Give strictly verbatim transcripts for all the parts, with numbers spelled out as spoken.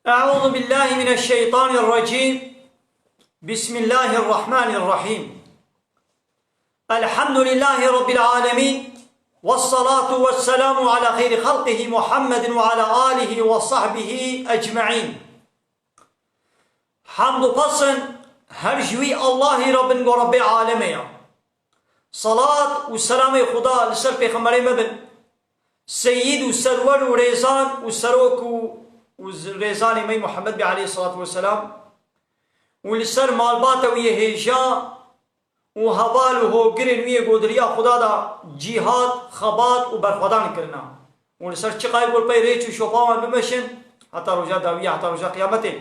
أعوذ بالله من الشيطان الرجيم. بسم الله الرحمن الرحيم. الحمد لله رب العالمين. والصلاة والسلام على خير خلقه محمد وعلى آله وصحبه أجمعين. Hamd û pesn her ji wî Allahî re bin ku Rebbê alemê ye. Salat û selamê Xuda li ser pêxemberê me bin. Seyîd û serwer û rêzan û serok û, û z-, rêzanê me Muhammed bê aleyhissalatu vesselam. Û li ser malbata wî yê hêja û heval û hogirên wî yê godiriya Xuda da cîhad, xebat û berxwedan kirina. Û li ser çiqayê ku li pey rêç û şopa wan bimeşin, heta roja dawiyê, heta roja qiyametê.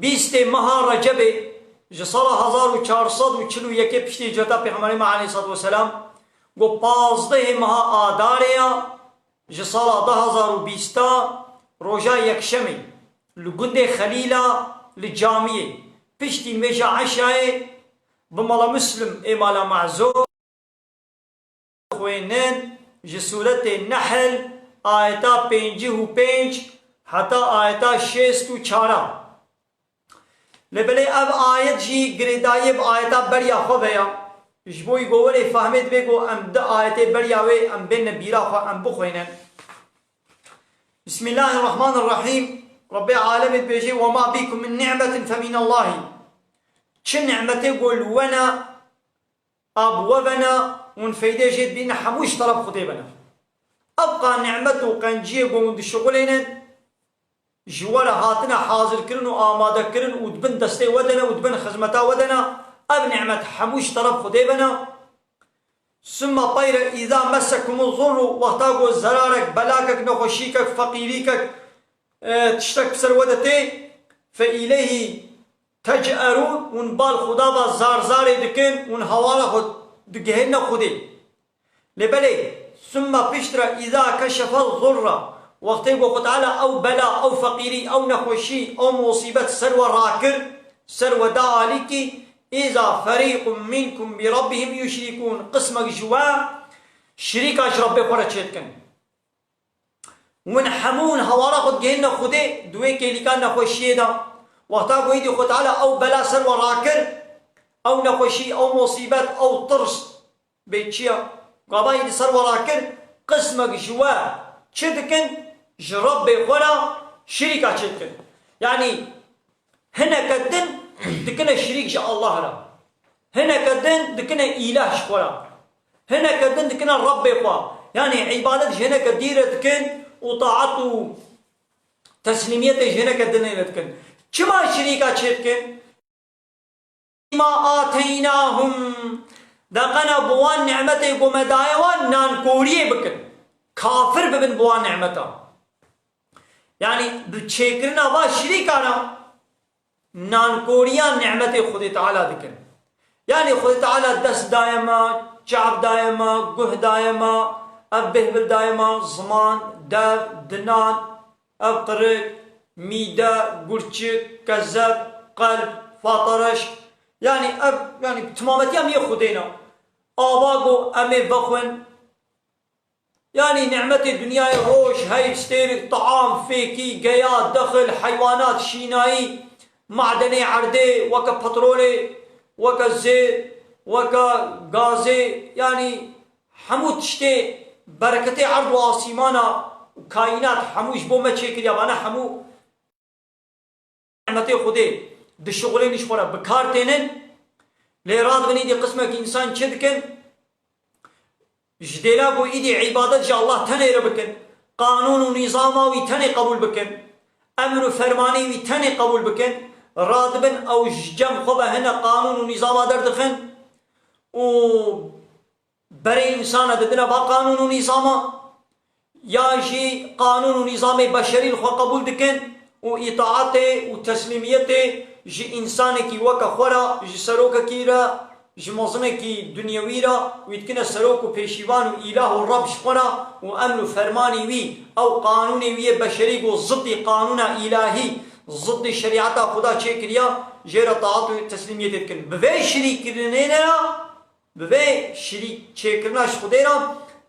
Bîstê meha Recebê ji sala hezar û çar sed û çil û yekê piştî hicreta Pêxemberê me aleyhissalatu vesselam, ku pazdehê meha Adarê ya, ji sala du hazar û bîsta, roja yekşemê, li gundê Xelîla, li camiyê, piştî nivêja eşayê, bi mala Muslim ê mala Mezo xwênin ji sûretê Nehl, ayeta pêncî û pênc heta ayeta şêst û çar. Lê belê ev ayet jî girêdayiyê bi ayeta beriya xwe ve ya. Ji bo wî ku werê fehmê, divê ku em di ayetê beriya wê em bêne bîra xwe, em bixwênin. Bismillahirrahmanirrahîm. Rebbê alemê dibêje: "Ve ma bîkum min ni'metin fe minallahî." Çi ni'metê ku li we ne, a bi we ve ne, hûn feydê jê dibînin, hemû ji teref Xwedê ve ne. Ev qan ni'met û qenciyê ku hûn dişixulênin, ji we re hatine hazirkirin û amadekirin û di bin destê we de ne û di bin xizmeta we de ne, ev ni'met hemû ji teref Xwedê ve ne. Summa peyre, "Îza messekumuz zurru", wexta ku zerarek, belakek, nexweşîkek, feqîrîkek, e, tiştek bi ser we de tê, "fe îleyhî tec'erûn", hûn bal Xuda ve zar zarê dikin, hûn hewala xwe digihêne Xwedê. Lê belê, summa piştre, "Îza keşefez zurra", wextê ku Xwe Teala ew bela, ew feqîrî, ew nexweşî, ew musîbet ser we rakir, ser we da alîkî, "Îza ferîqun minkum bi rabbihim yuşrikûn", qismek ji we şirîka ji Rebbê xwe re çêdikin. Hûn hemû hûn hewara xwe digihêne Xwedê di wê kêlîka nexweşiyê de. Wexta ku êdî Xwe Teala ew bela ser we rakir, ew nexweşî, ew musîbet, ew tirs, bê çi ya, gava êdî ser we rakir, qismek ji we çi dikin? Ji Rebbê xwe re şirîka çêdikin. Yanî, hineke din dikine şirîk ji Allah re. Hineke din dikine îlah ji xwe re. Hineke din dikine Rebbê xwe. Yanî îbadet ji hineke dî re dikin û taet û teslîmiyetê ji hineke dinê re dikin. Çima şirîka çê dikin? Ma ateynahum. Deqena bi wan nimetê ku me daye wan nankoriyê bikin. Kafir bibin bi wan nimeta. Yanî bi çêkirina va şirîka re nankoriya nimetê Xwedê Teala dikin. Yanî Xwedê Teala dest daye me, çav daye me, guh daye me, ev bêhbil daye me, ziman, dev, dinan, ev qirik, mîde, gurçik, kezeb, qelb, fatareş. Yanî ev, yanî timametiya em yê Xwedê ne. Ava ku em ê vexwin, Yanî nimetê dinyayê roj, heyv, stêrk, team, fêkî, geya, dexil, heywanat, şînayî, madenê erdê, weke petrolê, weke zêr, weke gazê, yanî hemû tiştê bereketê erd û asîmana û kaînat hemû ji bo me çêkiriya, vana hemû nimetê Xwedê dişixulên ji xwe re bi kar tênin, lê radibin îdî qismekî însan çi dikin? Ji dêla ku îdî îbadet ji Allah tenê re bikin, qanûn û nîzama wî tenê qebûl bikin, emr û fermanê wî tenê qebûl bikin, radibin ew ji cem xwe ve hine qanûn û nîzama derdixin û berê însana didine va qanûn û nîzama, ya jî qanûn û nîzamê beşerî li xwe qebûl dikin û îtaetê û teslîmiyetê ji însanekî weke xwe re, ji serokekî re, ji mezinekî dinyewî re, wî dikine serok û pêşîvan û îlah û reb ji xwe re û emr û fermanî wî, ew qanûnê wî yê beşerî ku ziddî qanûna îlahî, ziddî şerîeta Xuda çêkiriya, jê re taet û teslîmiyetê dikin. Bi vê şirîkirinê re Bi vê şirîk çêkirina ji Xwedê re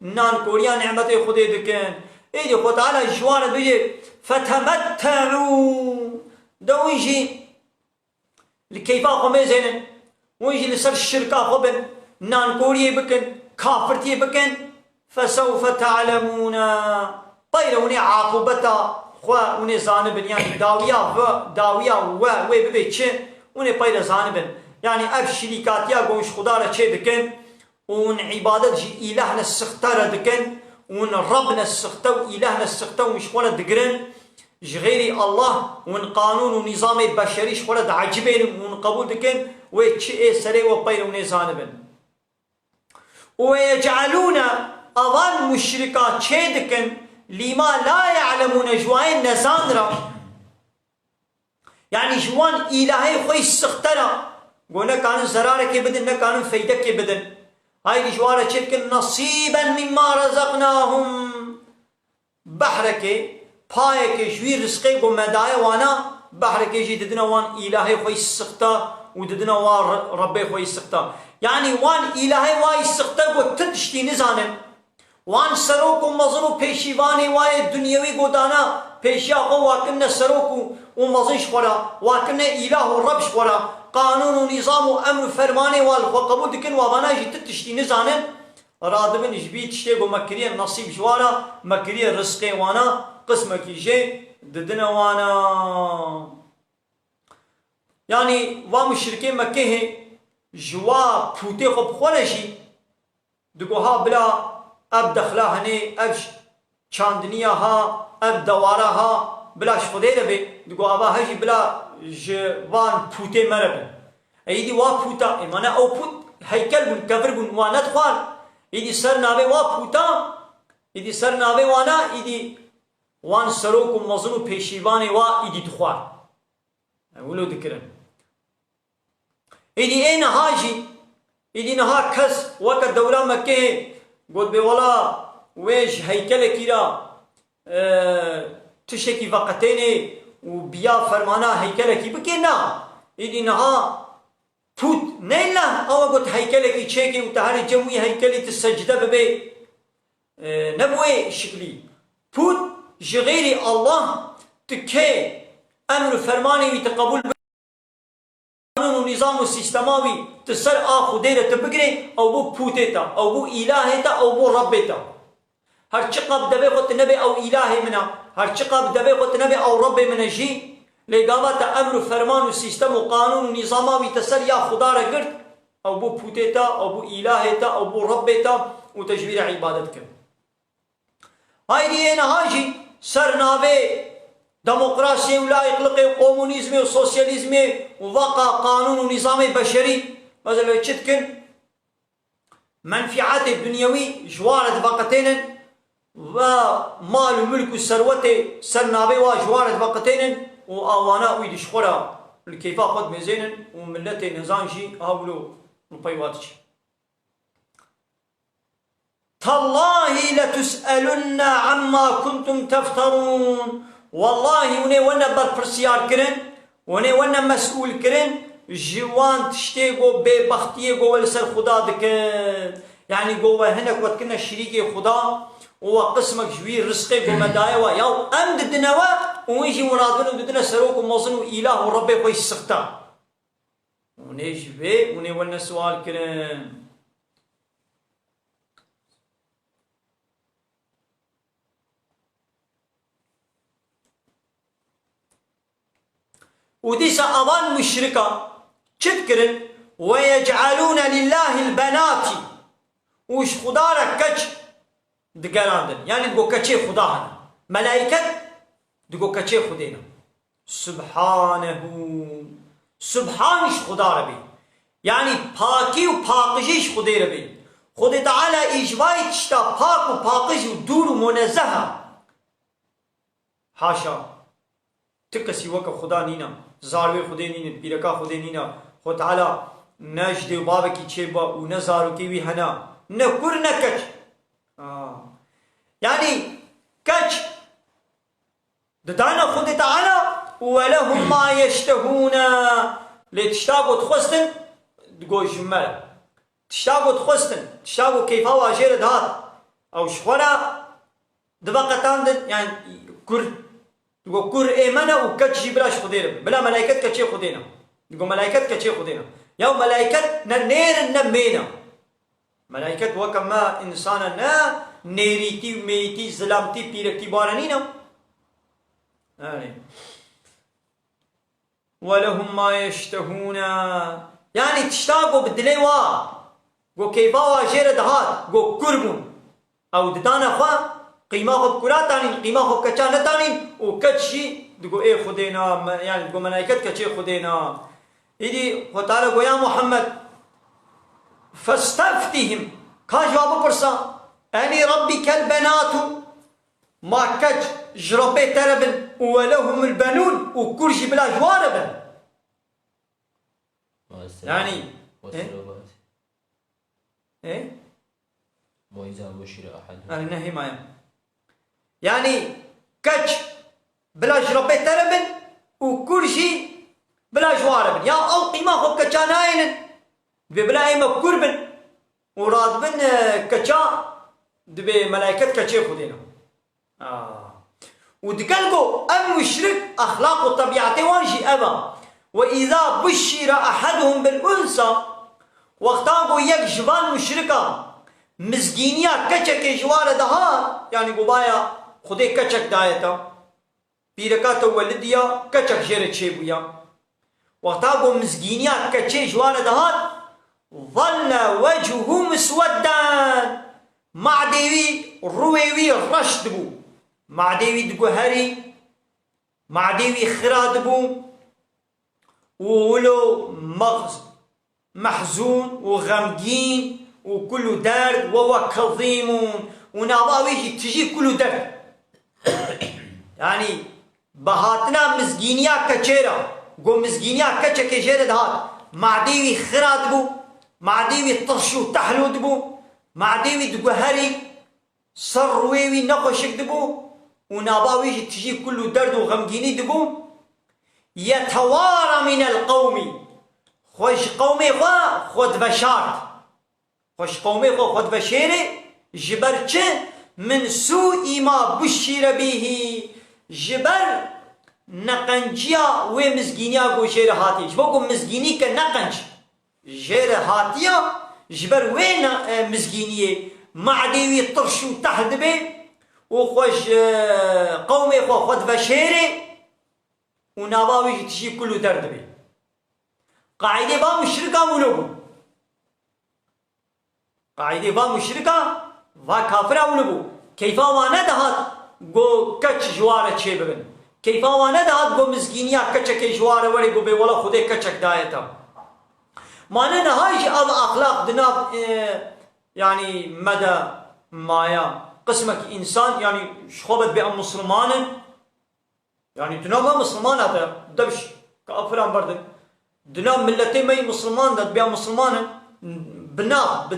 nankoriya nimetê Xwedê dikin. Êdî Xwe Teala ji wan re dibêje, Fetemette'û. De hûn jî li keyfa xwe mêzênin. Hûn jî li ser şirka xwe bin. Nankoriyê bikin. Kafirtiyê bikin. Fesewfe te'lemûne. Peyre hûn ê aqûbeta xwe hûn ê zanibin. Yanî dawiya ve, dawiya we wê bibe çi? Hûn ê peyre zanibin. Yanî ev şirîkatiya ku hûn ji Xuda re çê dikin, û hûn îbadet ji îlehne sixte re dikin, û hûn rebne sixte û îlehne sixte hûn ji xwe re digirin, ji xêrî Allah, hûn qanûn û nîzamê beşerî ji xwe re diecibênin û hûn qebûl dikin, wê çi ê serê we peyre hûn ê zanibin. Û we yec'elûne, evan muşrika çê dikin, lîma la ye'lemûne, ji wayên nezan re. Yanî ji wan îlahê xwe yî sixte re, go nekarin zerarekê bidin, nekarin feydekê bidin. Haydî ji wan re çê dikin, nesîben mîmma rezeknahum. Behrekê, payekê ji wî rizqê go me daye wana, behrekê jî didine wan îlahê xwe yî sixte û didine wan Re-, Rebbê xwe yî sixte. Yanî wan îlahê wa yî sixte go ti tiştî nizanin. Wan serok û mezin û pêşîvanê wa yê dunyewî godana pêşiya xwe, wa kirine serok û, û mezin ji xwe re, wa kirine îlah û reb ji xwe re, qanûn û nîzam û emr û fermanê wa li xwe qebûl dikin, wa vana jî ti tiştî nizanin, radibin ji vî tiştê ku me kiriye nesîb ji wa re, me kiriye rizqê wana, qismekî jê didine wana. Yanî va muşrikê Mekkehê ji wa pûtê xwe bi xwe re jî, digo ha bila ev dexla henê, ev çandiniya ha, ev dewara ha, bila ji Xwedê re bê, digo ava he jî bila ji van pûtê me re be. Êdî wa pûta, ê mane ew pût heykel bûn, kevir bûn, wa nedixwar. Êdî ser navê wa pûta, êdî ser navê wana, êdî wan serok û mezin û pêşîvanê wa êdî dixwar. Ew wilo dikirin. Êdî ê niha jî, êdî niha kes weke dewra Mekkeyê got bê wela wê ji heykelekî re, e, tiştekî veqetênê û biya fermana heykelekî bikê, na. Êdî niha pût neyne, ew got heykelekî çêkê û te herê cem wî heykelî tu secde bibê. E, ne bi wê şiklî. Pût ji xêrî Allah tu kê emr û fermanê wî tu qebûl qanûn û nîzam û sîstema wî tu ser a Xwedê re tu bigirê, ew bû pûtê te, ew bû îlahê te, ew bû Rebbê te. Her çiqa bi devê xwe tu nebê ew îlahê min e, her çiqa bi devê xwe tu nebê ew Rebbê min e jî, lê gava te emr û ferman û sîstem û qanûn û nîzama wî te ser ya Xuda re girt, ew bû pûtê te, ew bû îlahê te, ew bû Rebbê te û te ji wî re îbadet kir. Haydî ê niha jî ser navê demokrasiyê û layîqliqê û komunîzmê û sosyalîzmê û veqa qanûn û nîzamê beşerî, mesela çi dikin? Menfîetê dunyewî ji wa re diveqetênin ve mal û milk û serwetê ser navê wa ji wa re diveqetênin û awana wî di ji xwe re li keyfa xwe dimêzênin û miletê nezan jî ha wilo li pey wa diçe. Tallahî letus'elunne amma kuntum tefterûn. Wellahî hûn ê wene berpirsiyar kirin, hûn ê wene mesûl kirin ji wan tiştê ku bêbextiyê ku we li ser Xuda dikin. Yanî ku we hinek we dikine şirîkê Xuda û we qismek ji wî rizqê ku me daye we. Ya em didine we û hûn jî hûn radibin û didine serok û mezin û îlah û Rebbê xwe yî sixte. Hûn ê ji vê, hûn ê wene siwal kirin. Û dîsa avan muşrika çi dikirin? Ve yec'elûne lillâhil benâtî. Û ji Xuda re keç digerandin. Yanî digo keçê Xuda hene. Melaîket digo keçê Xwedê ne. Subhanehu. Subhan ji Xuda re bê. Yanî pakî û paqijî ji Xwedê re bê. Xwedê Teala î ji vayî tişta pak û paqij û dûr û munezzeh e. Haşa. Ti kesî weke Xuda nîne. Zarwê Xwedê nîne, pîreka Xwedê nîne. Xwe Teala ne ji dê û bavekî çêbû û ne zarokê wî hene. Ne kur ne keç. Aa. Yanî keç didane Xwedê Teala û we lehum ma yeştehûne. Lê tişta ku dixwestin, digo ji me re. Tişta ku dixwestin, tişta ku keyfa wa jê re dihat, ew ji xwe re diveqetandin, yani kur Digo, kur ê me ne û keç jî bila ji Xwedê re be. Bila melaiket keçê Xwedê ne. Digo, melaiket keçê Xwedê ne. Ya melaiket ne nêr in ne mê ne. Melaiket weke me însan e, ne nêrîtî, mêyîtî, zilamtî, pîrektî bare nîne. Yani. "Ve lehum ma yeştehûne." Yani tişta ku bi dilê wa, ku keyfa wa jê re dihat, ku kur bûn. Ew didane xwe, qîma xwe bi kura tanîn, qîma xwe bi keça netanîn û keç jî digo ê Xwedê na, me-, yani digo melaiket keçê Xwedê na. Îdî Xwe Teala go, "Ya Muhammed, festeftihim, ka ji wa bipirsa, eli rabbikel benatu, ma keç ji Rabbê te re bin û we lehumul benûn û kur jî bila ji wa re bin." Maalesef. Yani, Wesile e? Var. E? Ve izâ buşşire ahaduhum. Yani ne himaye. Yani keç bila ji Rabbê te re bin û kur jî bila ji wa re bin. Ya ew qîma xwe bi keça nayênin. Dibê bila ê me kur bin û radibin, e, keça, dibê melaiket keçê Xwedê ne. Ah. Û digel ku ev muşrik exlaq û tebîetê wan jî ev e. "Ve izâ buşşire ahaduhum bil unsa", wexta ku yek ji van muşrika mizgîniya keçekê ji wa re dihat, yani ku baya Xwedê keçek daye te, pîreka te welid ya, keçek jê re çêbûya. Wexta ku mizgîniya keçê ji wan re dihat, "Zalle wechuhu muswedden." Madê wî, rûyê wî reş dibû. Madê wî diguherî, madê wî xira dibû. Û wilo mex-, mehzûn û xemgîn û kul û derd we we kezîmûn û nava wî jî tijî kul û derd. Yanî bi hatina mizgîniya keçê re, ku mizgîniya keçekê jê re dihat, madê wî xira dibû, madê wî tirş û tehlû dibû, madê wî diguherî, ser rûyê wî nexweşik dibû û nava wî jî tijî kul û derd û xemgînî dibû. Yetewara mînel qewmî, xwe ji qewmê xwe xwe diveşart. Xwe ji qewmê xwe xwe diveşêrê, ji ber çi? Min sû'î ma buşşîre bîhî, ji ber neqenciya wê mizgîniya ku jê re hatî. Ji bo ku mizgînî ke neqenc jê re hatiya, ji ber wê ne, e, mizgîniyê, madê wî tirş û teh dibe û xwe ji, e, qewmê xwe xwe diveşêrê û nava wî jî tijî kul û der dibe. Qaîdê va muşrika wilo bû. Qaîdê va muşrika, va kafira wilo bû. Keyfa wan nedihat, go keç ji wa re çêbibin. Keyfa wan nedihat, go mizgîniya keçekê ji wa re were, go bê wela Xwedê keçek daye te. Ma ne niha jî ev exlaq di nav, e, yanî me de maya. Qismek însan, yanî ji xwe ve dibê em misliman in. Yanî di nav me mislimana de, dev ji kafiran berdin. Di nav miletê me yî misliman de, dibê em misliman in. Bi nav, bi,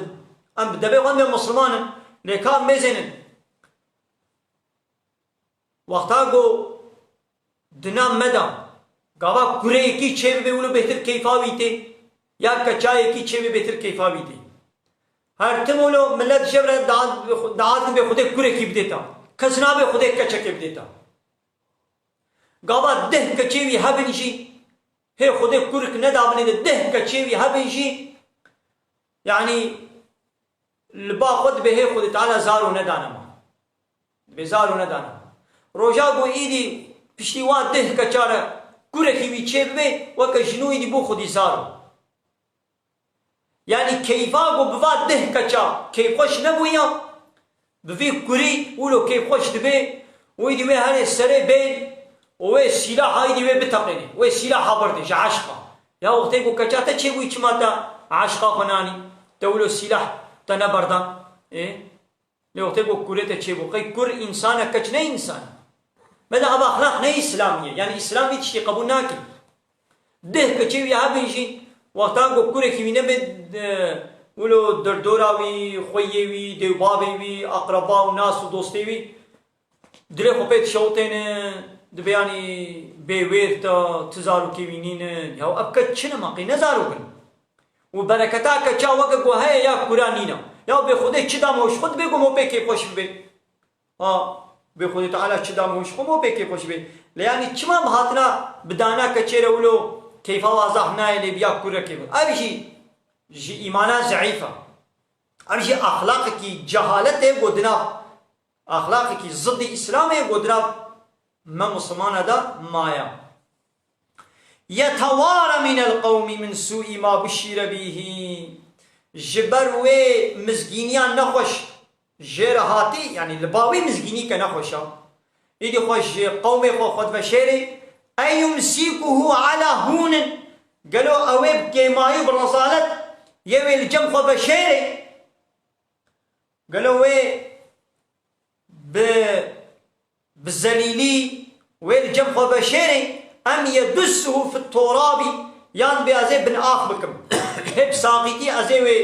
em bi devê xwe dibê misliman in. Lê ka mêzênin. Wexta ku di nav me de gava kureyekî çêbibe wilo bêhtir keyfa wî tê, ya keçayekî çêbibe bêhtir keyfa wî tê. Her tim wilo milet ji re dihat, dihat bê Xwedê kurekî bidê te. Kes nabe Xwedê keçekê bidê te. Gava deh keçê wî hebin jî, hê Xwedê kurik nedabinê de deh keçê wî hebin jî, yanî li ba xwe dibê hê Xwedê Teala zaro nedane me. Dibê zaro nedane me. Roja ku îdî piştî wa deh keça re kurekî wî çêbibe, weke jinû îdî bû xwedî zaro. Yanî keyfa ku bi va deh keça keyfxweş nebûya, bi vî kurî wilo keyfxweş dibe, wî dî wê herê serê bên û wê sîlaha îdî wê biteqêne, wê sîlaha birdê ji eşqa. Ya wextê ku keça te çêbûyî çima te eşqa xwe nanî, te wilo sîlah te neberdan? Ê? Lê wextê ku kurê te çêbû, qey kur însan e, keç ne însan e. Me de ev exlaq ne îslamî ye. Yanî îslam vî tiştî qebûl nake. Deh keçê wî hebin jî, wexta ku kurekî wî nebe, e, wilo derdora wî, xweyê wî, dêwbavê wî, aqreba û nas û dostê wî, dilê xwe pê dişewitêne, dibê yanî bêwêr te, ti zarokê wî nîne. Ya ev keç çi ne ma qey ne zarok in? Û bereketa keça weke ku heye ya kura nîne. Ya bê Xwedê çi dame û ji xwe dibê ku me pê kêfxweş bibe. Ha, Bê Xwedê Teala çi dame hûn ji xwe bo pêkê xweş bê. Lê yanî çima bi hatina bi dana keçê re wilo keyfa wa zaf nayê lê bi ya kurekê xwe. Ev jî ji îmana zeîf e. Ev jî axlaqekî cehalet e ku di nav, axlaqekî zidî Îslamê ku di nav me Misilmana de maye. Yeteware mînel qewmî min sûî ma buşîre bîhî. Ji ber wê mizgîniya nexweş jê re hatî, yanî li ba wî mizgînî ke nexweş e. Îdî xwe ji qewmê xwe xwe diveşêrê. Eyumsîkuhu ala hûnin. Gelo ew ê bi kêmayî û bi rezalet yê wê li cem xwe veşêrê? Gelo wê bi, bi zelîlî wê li cem xwe veşêrê, em yedussuhu fit turabî, yan bê ez ê bin ax bikim. Hê bi saxîtî ez ê wê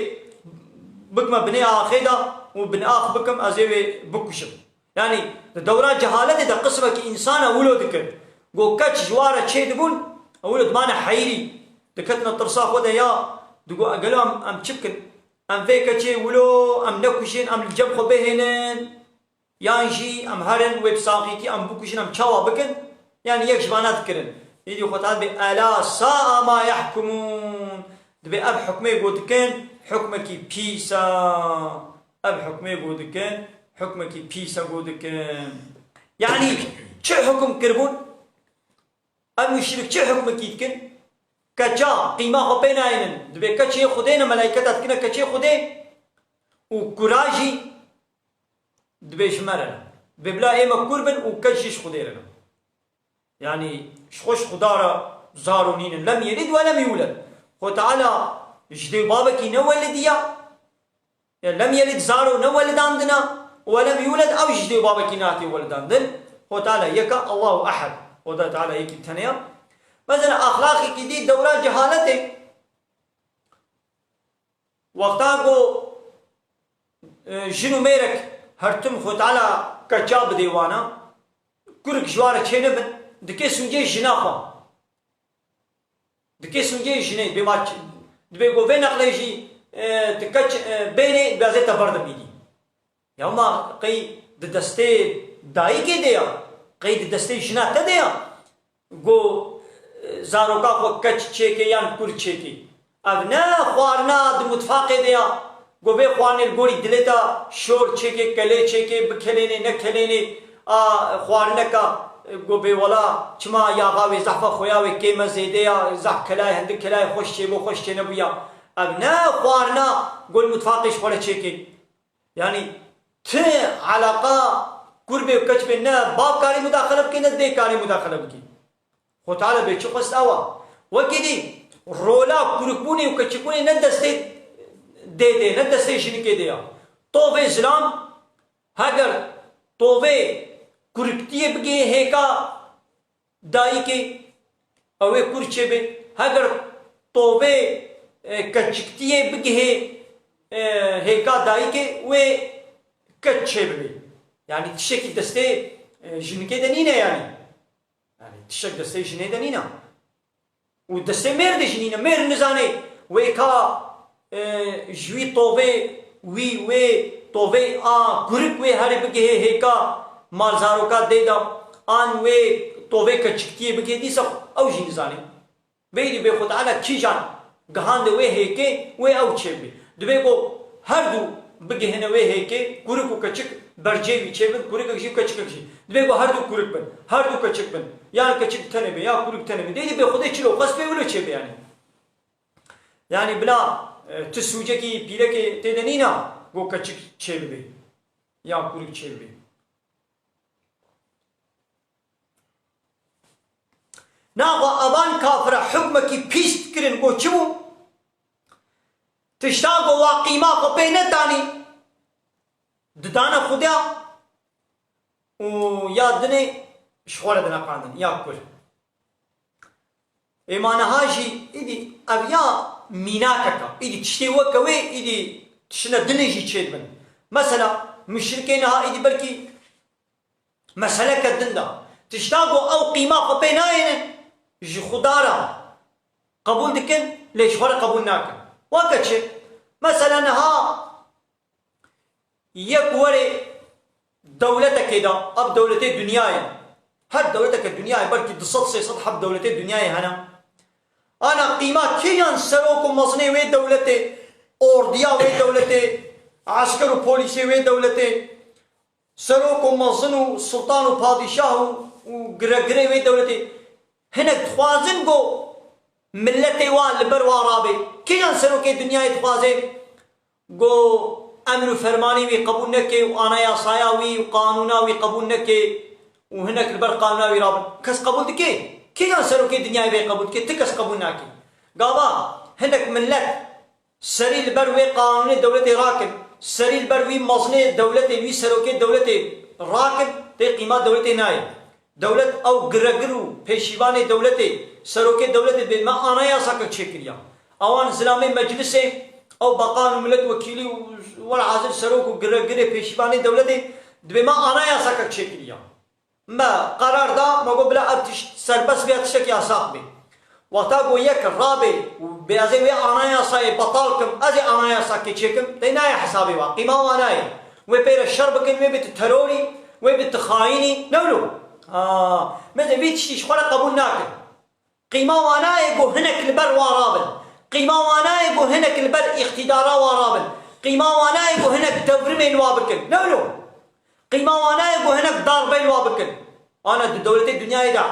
bikime binê axê de û bin ax bikim, ez ê wê bikuşim. Yanî di dewra cehaletê de qismekî însana wilo dikir. Go keç ji wa re çê dibûn, wilo dimane heyrî. Diketine tirsa xwe de ya, digo gelo em, em çi bikin? Em vê keçê wilo, em nekujin, em li cem xwe bihênin, yan jî em herin wê bi saxîtî em bikujin, em çawa bikin? Yanî yek ji vana dikirin. Îdî xwe tabê ela saa ma yahkumûn. Dibê ev hukmê ku dikin, hukmekî pîs e. Ev hukmê ku dikin, hukmekî pîs e ku dikin. Yanî çi hukum kiribûn? Ev muşrik çi hukmekî dikin? Keça, qîma xwe pê nayênin. Dibê keçê Xwedê ne, melayketa dikine keçê Xwedê û kura jî dibê ji me re ne. Dibê bila ê me kur bin û keç jî ji Xwedê re ne. Yanî ji xwe ji Xuda re zaro nînin. Lem yelid we lem yûled. Xwe Teala ji dê û babekî ne welidiya. Ya lem yelid zaro ne welidandina, we lem yûled ew jî ji dê û babekî nehatiye welidandin. Xwe Teala yek e, Allahu Ehed. Xweda Teala yekî tenê ye. Mesela axlaqekî dî dewra cehaletê. Wexta ku, e, jin û mêrek her tim Xwe Teala keça bidê wana, kurik ji wan re çênebin, dike sûcê jina xwe. Dike sûcê jinê, bê ma ç-, dibê ku vê neqlê jî, e, ti keç, e, bênê, dibê ez ê te berdim îdî. Ya ma qey di destê dayikê de ya, qey di destê jina te de ya, ku, e, zaroka xwe keç çêkê yan kur çêkê. Ev ne xwarina di mutfaqê de ya, ku vê xwarinê li gorî dilê te şor çêkê, kelê çêkê, bikelênê, nekelênê, a xwarineka, e, ku bê wela çima yaxa wê zehfa xwe ya wê kêm e zêde ya, zehf kelayê, hindik kelayê xweş çêbû, xweş çênebû ya. Ev ne xwarina ku li mutfaqê ji xwe re çêkê. Yanî ti eleqa kur bê û keç bê ne bab karî mudaxele bike ne dê karî mudaxele bike. Xwe Teala bê çi xwest ew e. Wekî dî rola kurikbûnê û keçikbûnê ne destê dê dê, ne destê jinikê dê ya. Tovê zilam heger tovê kuriktiyê bigihê hêka dayikê, ew ê kur çêbe. Heger tovê, e, keçiktiyê bigihê, e, hêka dayikê, wê keç çêbibe. Yanî tiştekî destê, e, jinikê de nîne yanî. Yanî tiştek destê jinê de nîne. Û destê mêr de jî nîne. Mêr nizane wê ka, e, ji wî tovê wî wê tovê a kurik wê herê bigihê hêka malzaroka dê de, an wê tovê keçiktiyê bigihê dîsa ew jî nizane. Bêdî bê Xwe Teala kîjan gihande wê hêkê, wê ew çêbê. Dibê ku her du bigihêne wê hêkê, kurik û keçik bercê wî çêbin, kurikek jî û keçikek jî. Dibê ku her du kurik bin, her du keçik bin. Yan keçik tenê be, ya kurik tenê be. Dêdî bê Xwedê çilo xwest bê wilo çêbê yanî. Yanî bila, e, ti sûcekî pîlekê tê de nîna, ku keçik çêbibe. Ya kurik çêbibe. Naxwe evan kafira hukmekî pîs dikirin, got çi bû? Tişta ku wa qîma xwe pê netanî, didane Xuda û ya dinê ji xwe re dineqandin, ya kur. Ê ma niha jî îdî ev ya mînakek e, îdî tiştê weke wê, îdî tiştine dinê jî çêdibin. Mesela, muşrikê niha îdî belkî meseleke din de. Tişta ku ew qîma xwe pê nayênin, ji Xuda re qebûl dikin, lê ji xwe re qebûl nakin. Weke çi? Mesela niha yek were dewletekê de, ev dewletê dinyayê, her dewleteke dinyayê belkî du sed sê sed heb dewletê dinyayê hene. Ana qîma kîjan serok û mezinê wê dewletê, ordiya wê dewletê, esker û polîsê wê dewletê, serok û mezin û sultan û padîşah û, û giregirê wê dewletê, hinek dixwazin ku miletê wa li ber wa rabe. Kîjan serokê dinyayê dixwaze ku emr û fermanê wî qebûl neke û anayasaya wî û qanûna wî qebûl neke û hinek li ber qanûna wî rabin? Kes qebûl dike? Kîjan serokê dinyayê vê qebûl dike? Ti kes qebûl nake. Gava hinek milet serî li ber wê qanûnê dewletê rakin, serî li ber wî mezinê dewletê, wî serokê dewletê rakin, tê qîma dewletê nayê. Dewlet ew giregir û pêşîvanê dewletê, serokê dewletê dibê me anayasakek çêkiriya. Ewan zilamê meclisê, ew beqan û miletwekîlî û welhazir serok û giregirê pêşîvanê dewletê dibê me anayasakek çêkiriya. Me qerar da, me got bila ev tişt serbest be, tiştek yasax be. Wexta ku yek rabe û bê ez ê wê anayasayê betal kim, ez ê anayasakê çêkim, tey nayê hesabê wa, qîma wa nayê. Wê pê re şer bikin, wê bê tu terorî, wê bê tu xayînî, ne wilo? Ha, me de vî tiştî ji xwe re qebûl nakin. Qîma wa nayê ku hinek li ber wa rabin. Qîma wa nayê ku hinek li ber îqtîdara wa rabin. Qîma wa nayê ku hinek dewrimên wa bikin. Ne wilo? Qîma wa nayê ku hinek darbeyên wa bikin. Ana di dewletê dinyayê de,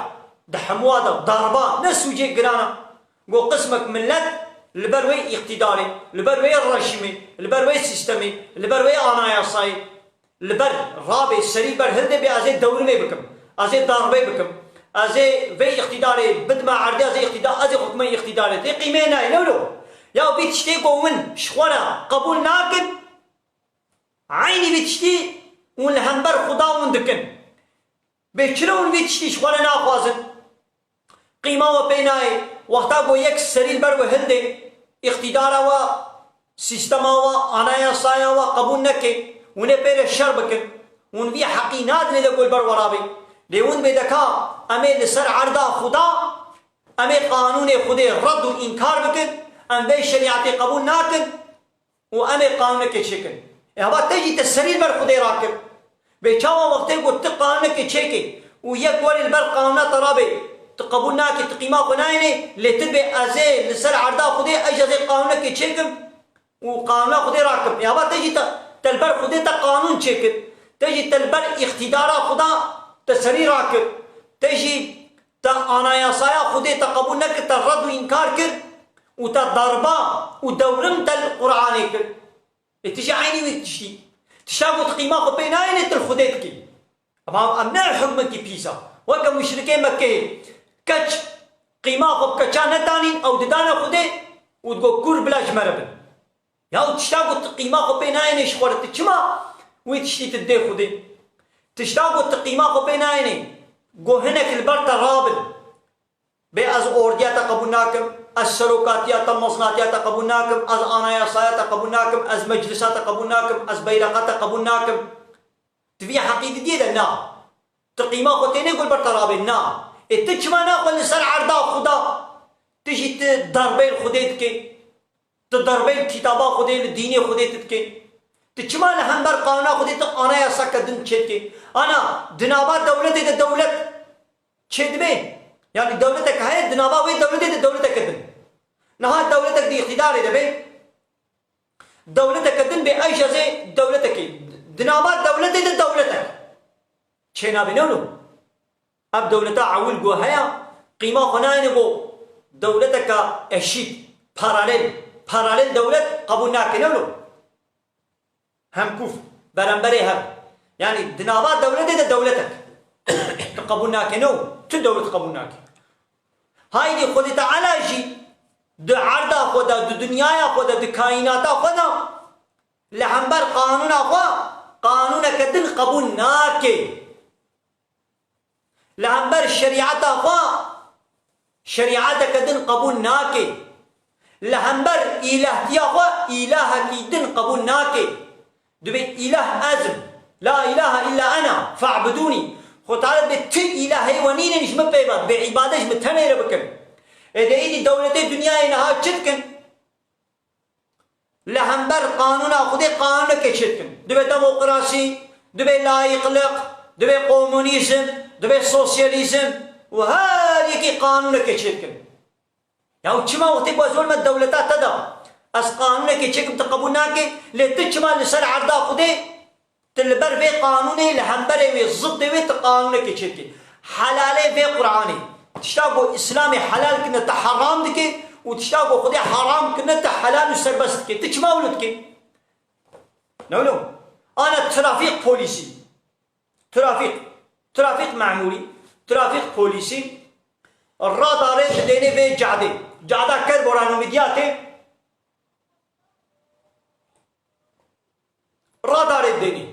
di hemûa de darba ne sûcê giran e. Ku qismek milet li ber wê îqtîdarê, li ber wê rejîmê, li ber wê sîstemê, li ber wê anayasayê, li ber rabê, serî ber hildê bê, ez ê dewrimê bikim, ez ê darbê bikim, ez ê vê îqtîdarê bidime erdê, ez ê îqtîda-, ez ê xwe bime îqtîdarê. Tê qîmeyê nayê, ne wilo? Ya vî tiştê ku hûn ji xwe re qebûl nakin, eynî vî tiştî hûn li hember Xuda hûn dikin. Bê çira hûn vî tiştî ji xwe re naxwazin? Qîma we pê nayê, wexta ku yek serî li ber we hildê, îqtîdara we, sîstema we, anayasaya we qebûl neke, hûn ê pê re şer bikin, hûn vî heqî nadinê de ku li ber we rabê. Lê hûn bê deka, em ê li ser erda Xuda, em ê qanûnê Xwedê red û înkar bikin, em vê şerîetê qebûl nakin. Û em ê qanûnekê çêkin. Ê heba te jî te serî li ber Xwedê rakir. Bê çawa wextê ku tu qanûnekê çêkê û yek werê li ber qanûna te rabê, tu qebûl nakî, tu qîma xwe nayênê, lê tu bê ez ê li ser erda Xwedê, ez jî ez ê qanûnekê çêkim û qanûna Xwedê rakim. Ê heba te jî te, te li ber Xwedê te qanûn çêkir. Te jî te li ber îqtîdara Xweda te serî rakir. Te jî Te anayasaya Xwedê te qebûl nekir, te red û înkar kir û te darba û dewrim te li Qur'anê kir. Ê tu jî eynî wî tiştî. Tişta ku tu qîma xwe pê nayênê, tu li Xwedê dikî. Ama em ne hukmekî pîs e. Weke muşrikê Mekkeyê. Keç qîma xwe bi keça netanîn, ew didane Xwedê û digot, kur bila ji me re bin. Ya û tişta ku tu qîma xwe pê nayênê ji xwe re, tu çima wî tiştî tu didê Xwedê? Tişta ku tu qîma xwe pê nayênê, ku hinek li ber te rabin. Bê ez ordiya te qebûl nakim, ez serokatiya te, mezinatiya te qebûl nakim, ez anayasaya te qebûl nakim, ez meclisa te qebûl nakim, ez beyreqa te qebûl nakim. Tu vî heqî didiyê de na. Tu qîma xwe tênê ku li ber te rabê, na. Ê tu çima naxwe li ser erda Xuda, tu jî tu darbeyê Xwedê dikê? Tu darbeyê kitaba Xwedê, li dînê Xwedê tu dikê? Tu çima li hember qanûna Xwedê tu anayasake din çêdikê? Ana, di nava dewletê de dewlet çêdibe? Yanî dewletek heye, di nava wê dewletê de dewleteke din. Niha dewletek di îqtîdarê de be, dewleteke din bê, ey jî ez ê dewletekê. Di nava dewletê de dewletek çênabe, ne wilo? Ev dewleta ewil ku heye, qîma xwe nayêne ku dewleteka eşît, paralel, paralel dewlet qebûl nake, ne wilo? Hemkuf, beramberê hev. Yanî di nava dewletê de dewletek tu qebûl nake, ne wilo? Tu dewlet qebûl nake. Haydî Xwedê Teala jî di erda xwe de, di dinyaya xwe de, di kaînata xwe de li hember qanûna xwe qanûneke din qebûl nake. Li hember şerîeta xwe şerîeteke din qebûl nake. Li hember îlehtiya xwe îlahekî din qebûl nake. Dibê îlah ez im. La ilahe illa ena fe'budûnî. Xwe Teala dibê ti îlahê we nînin ji min pê ve. Dibê îbadet ji min tenê re bikin. Ê de êdî dewletê dinyayê niha çi dikin? Li hember qanûna Xwedê qanûneke çêdikin. Dibê demokrasî, Divê layîqliq, divê komunîzm, divê sosyalîzm û her yekî qanûnekê çêbikin. Ya çima wextê ku ez werme dewleta te de, ez qanûnekê çêkim, tu qebûl nakî, lê tu çima li ser erda Xwedê, tu li ber vê qanûnê, li hemberê wê, ziddê wê, tu qanûnekê çêdikî? Helalê vê Qur'anê. Tişta ku Îslamê helal kirine, tu heram dikî û tişta ku Xwedê heram kirine, tu helal û serbest dikî. Tu çima wilo dikî? Ne wilo? Ana trafîk polîsî. Trafîk, trafîk memûrî, trafîk polîsî radarê didênê vê cadê. Cada Kerboran û Midyatê radarê didênê.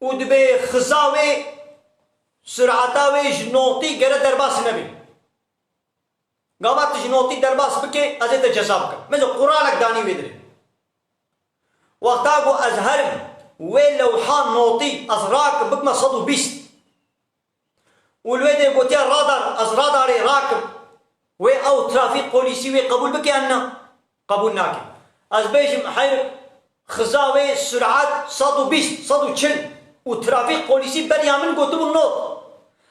Û dibê xiza wê, surata wê ji notî gere derbas nebê. Gava tu ji notî derbas bikê, ez ê te ceza bikim. Min ji quralek danî wê dirê. Wexta ku ez herim, wê lewha notî ez rakim, bikime sed û bîst. Û li wê dê gotiye radar, ez radarê rakim. Wê ew trafîk polîsî wê qebûl bike yan na? Qebûl nake. Ez bêjim, heyr, xiza wê surat sed û bîst, sed û çil û trafîk polîsî beriya min gotibû not.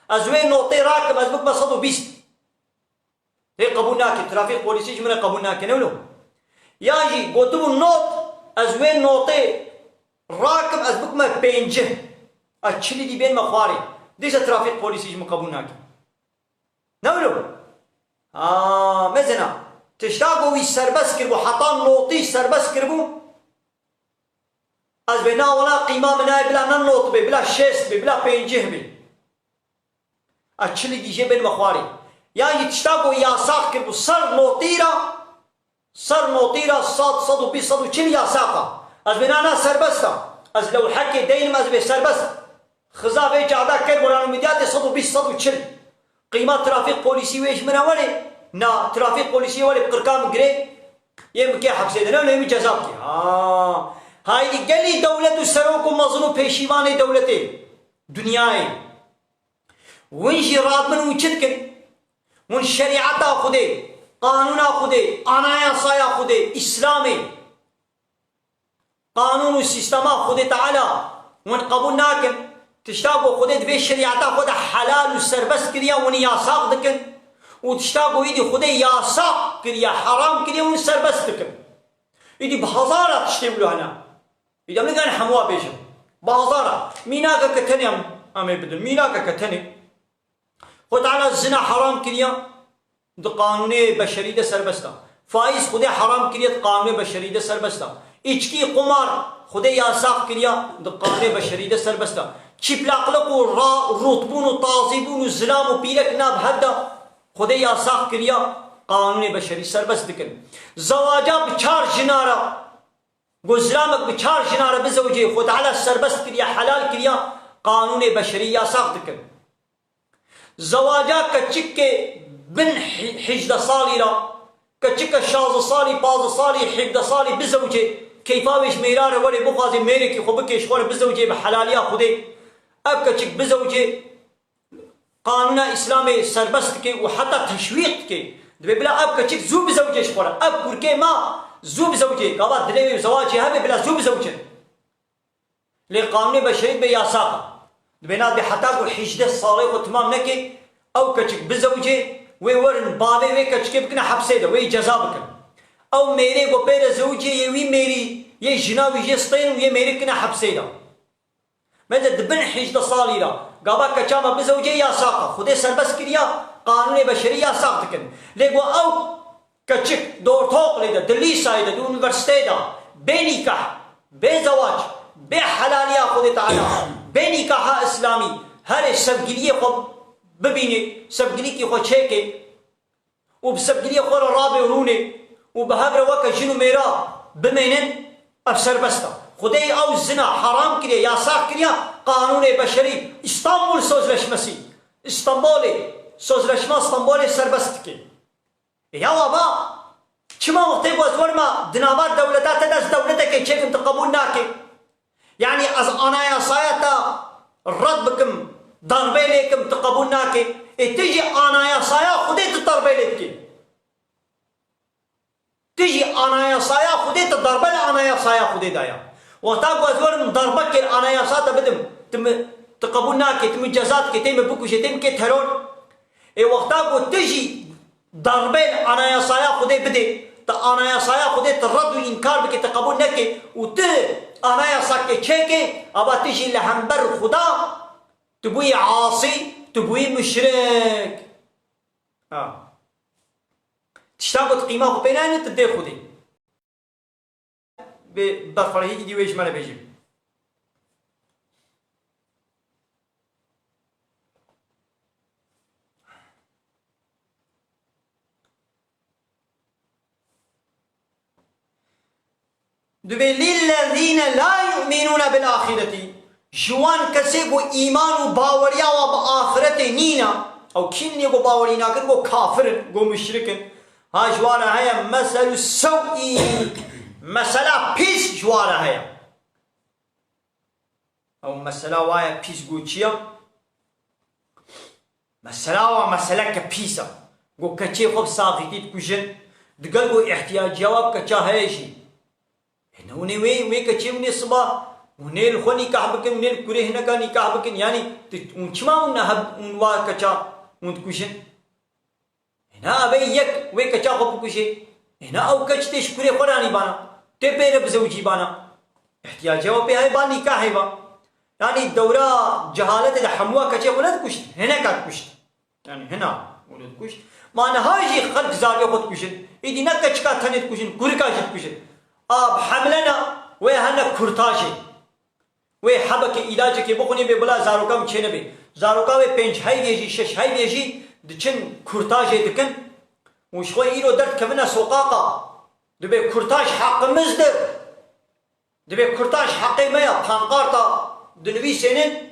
Ez wê notê rakim, ez bikime sed û bîst. Hê qebûl nake, trafîk polîsî ji min re qebûl nake, ne wilo? Yan jî gotibû not, ez wê notê rakim, ez bikime pêncî. Ez çilî dî bênime xwarê. Dîsa trafîk polîsî ji min qebûl nake. Ne wilo? Ha, mezina. Tişta ku wî serbest kiribû, heta notî serbest kiribû. Ez bê na wela qîma min nayê bila ne not bê, bila şêst bê, bila pêncî bê. Ez çilî dî jê bênime xwarê. Yan jî tişta ku yasax kiribû ser notî ra, ser notî ra sed, sed û bîst, sed û çil yasax a. Ez bê na na serbest a. Ez lewhekê deynim ez bê serbest. Xiza vê cada Kerboran û Midyatê sed û bîst, sed û çil. Qîma trafîk polîsî wê ji min re werê. Na, trafîk polîsî wê werê bi qirka min girê. Yê min kê hepsê de ne, yê min ceza bikê. Ha. Haydî gelî dewlet û serok û mezin û pêşîvanê dewletê, dinyayê. Win jî radibin û çi dikin? Win şerîeta Xwedê, qanûna Xwedê, anayasaya Xwedê, Îslamê, qanûn û sîstema Xwedê Teala win qebûl nakin. Tişta ku Xwedê di vê şerîeta xwe de helal û serbest kiriye, winî yasax dikin. Û tişta ku îdî Xwedê yasax kiriye, heram kiriye, win serbest dikin. Îdî bi hezara tiştê wilo hene. Îdî em nikan hemû bêjin. Bi hezara. Mînakeke tenê em, em ê bidin. Mînakeke tenê. Xwe Teala zina heram kiriye, di qanûnê beşerî de serbest e. Faîz Xwedê heram kiriye, di qanûnê beşerî de serbest e. Îçkî, qumar Xwedê yasax kiriye, di qanûnê beşerî de serbest e. Çîplaqliq û ra-, rûtbûn û tazîbûn û zilam û pîrek nav hev de Xwedê yasax kiriye, qanûnê beşerî serbest dikin. Zewaca bi çar jina re, ku zilamek bi çar jina re bizewicê, Xwedê Teala serbest kiriye, helal kiriye, qanûnê beşerî yasax dikin. Zewaca keçikê bin hi-, hejdeh salî re, keçike şazdeh salî, pazdeh salî, hevdeh salî bizewicê, keyfa wê ji mêra re werê bixwazê mêrekî xwe bikê ji xwe re bizewicê bi helaliya Xwedê. Ev keçik bizewicê qanûna Îslamê serbest dike û heta teşwîq dike. Dibê bila ev keçik zû bizewicê ji xwe re. Ev kurkê ma zû bizewicê. Gava dilê wê zewacê hebe bila zû bizewicin. Lê qanûnê beşerî dibê yasax e. Dibê na dê heta ku hejdeh salê xwe timam neke, ew keçik bizewicê, wê werin bavê wê keçikê bikine hepsê de, wê ceza bikin. Ew mêrê ku pê re zewicê yê wî mêrî, yê jina wî jê stên û yê mêrê kine hepsê de. Mece di bin hejdeh salî re gava keça me bizewicê yasax e. Xwedê serbest kiriya, qanûnê beşerî yasax dikin. Lê ku ew keçik di ortaokulê de, di lîsayê de, di unîversîteyê de bê nîkah, bê zewac, bê helaliya Xwedê Teala, bê nîkaha Îslamî herê sevgiliyê xwe bibînê, sevgilîkî xwe çêkê û bi sevgiliyê xwe re rabê û rûnê û bi hev re weke jin û mêra bimênin, ev serbest e. Xwedê ew zina heram kiriye, yasax kiriye, qanûnê beşerî, Îstanbul Sözleşmesi, Îstanbulê, Sözleşma Îstanbulê serbest dike. E ya waba, çima wextê ku ez werme di nava dewleta te de ez dewletekê çêkim tu qebûl nakî? Yanî ez anayasaya te red bikim, darbê lê kim, tu qebûl nakî. Ê tu jî anayasaya Xwedê tu darbê lê dikî. Tu jî anayasaya Xwedê tu darbe li anayasaya Xwedê daya. Wexta ku ez werim darbekê li anayasa te bidim, tu mi, tu qebûl nakê, tu min ceza dikê, tê min bikujê, tê min kê teror. Ê wexta ku tu jî darbê li anayasaya Xwedê bidê, tu anayasaya Xwedê tu red û înkar bikê, tu qebûl nekê û tu anayasakê çêkê, ava tu jî li hember Xuda tu bûyî asî, tu bûyî muşrik. Ha. Tişta ku tu qîma xwe pê nayêne, tu dê Xwedê. Bê berxwerî îdî wê ji me re bêjî. Dibê lillezîne la yu'minûne bil axîretî. Ji wan kesê ku îman û baweriya wa bi axiretê nîne, ew kî nîne ku bawerî nakin, ku kafir in, ku muşrik in. Ha ji wan re heye meselu sew'î, mesela pîs ji wan re heye. Ew mesela waye pîs got çi ya? Mesela wa meseleke pîs e. Got keçê xwe bi saxîtî dikujin, digel got îhtiyacîya wa bi keça heye jî. E ne hûn ê wê, wê keçê hûn ê siba, hûn ê li xwe nîkah bikin, hûn ê li kurê hineka nîkah bikin. Yanî tu, hûn çima hûn ne heb, hûn wa keça hûn dikujin? Hêna avê yek wê keça xwe bikujê. Hêna ew keç tê ji kurê xwe ranî bana. Tê pê re bizewicî bana. Îhtiyacê ew pê heye ba nîkahê ba. Yanî dewra cehaletê de hemûya keçê xwe nedikuşt. Hineka dikuşt. Yanî hina wilo dikuşt. Ma niha jî xelk zarokê xwe dikujin. Îdî ne keçika tenê dikujin, kurika jî dikujin. A bi hemle ne, wê hene kurtajê. Wê hebekê îlacekê bixwinî bê bila zaroka min çênebê. Zaroka wê pênc heyvê jî, şeş heyvê jî diçin kurtajê dikin û ji xwe îro derdikevine soqaqa. Dibê kurtaj heqimizdir. Dibê kurtaj heqê me ya, pankarta dinivîsênin.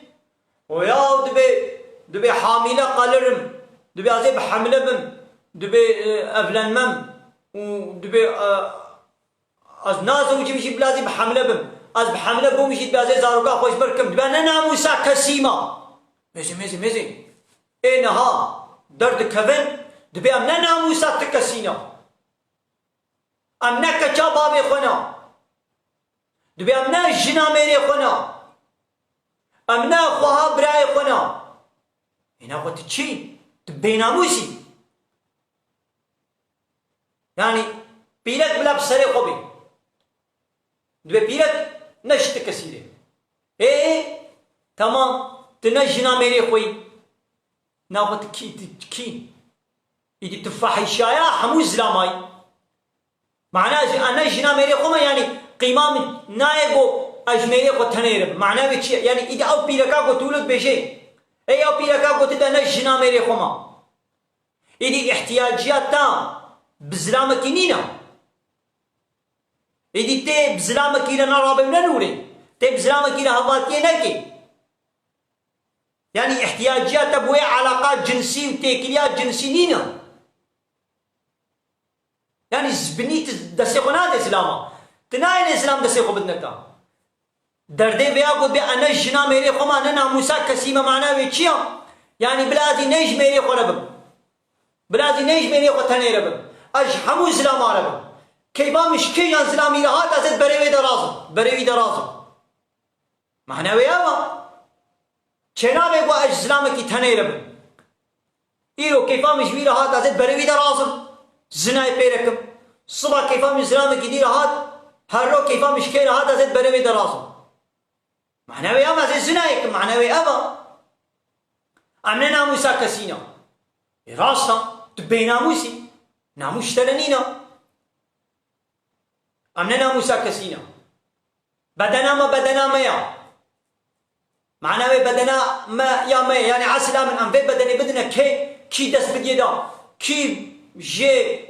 Û ya dibê, dibê hamîle qalirim. Dibê ez ê bi hemle bim. Dibê, e, evlenmem. Û dibê, e, Ez nazewicim jî bila ez ê bi hemle bim. Ez bi hemle bûm jî dibe ez ê zaroka xwe ji ber kim. Dibe ne namûsa kesî ma. Mêzê, mêzê, mêzê. Ê niha derdikevin, dibe em ne namûsa ti kesî ne. Em ne keça bavê xwe ne. Dibe em ne jina mêrê xwe ne. Em ne xweha birayê xwe ne. Ê ne xwe tu çi? Tu bênamûs î. Yanî pîrek bila bi serê xwe bê. Dibê pîrek ne ji ti kesî re. Ê, ê, temam, tu ne jina mêrê xwe yî. Na xwe tu kî, tu kî? Îdî tu fahîşaya hemû zilamayî. Mana jî, a ne jina mêrê xwe me, yanî qîma min nayê ku ez ji mêrê xwe tenê re bim. Mana wê çi ye? Yanî îdî ew pîreka ku tu wilo dibêjê. Ê ew pîreka ku tu de ne jina mêrê xwe me. Êdî îhtiyacîya te bi zilamekî nîne. Êdî tê bi zilamekî re ne rabê û ne nûrê. Tê bi zilamekî re hevaltiyê nekê. Yanî îhtiyacîya te bi wê eleqa cinsî û têkiliya cinsî nîne. Yanî ji binî tu destê xwe nadê zilama. Tu nayênê zilam destê xwe bidine te. Derdê vêya got bê, e ne jina mêrê xwe ma, ne namûsa kesî me, mana wê çi ya? Yanî bila ez ê ne ji mêrê xwe re bim. Bila ez ê ne ji mêrê xwe tenê re bim. Ez ji hemû zilama re bim. Keyfa min ji kêjan zilamî re hat, ez ê berê wê de razim. Berê wî de razim. Mana wê ev e. Çênabe ku ez ji zilamekî tenê re bim. Îro keyfa min ji wî re hat, ez ê berê wî de razim. Zinayê pê re kim. Siba keyfa min ji zilamekî dî re hat. Her ro keyfa min ji kê re hat, ez ê berê wê de razim. Mana wê ev e, ez ê zinayê kim. Mana wê ev e. Em ne namûsa kesî ne. Ê rast e. Tu bênamûs î. Namûs ji te re nîne. Em ne namûsa kesî ne. Bedena me bedena me ya. Mana wê bedena me ya me ye. Yanî esila min em vê bedenê bidine kê, kî dest bidiyê da, kî jê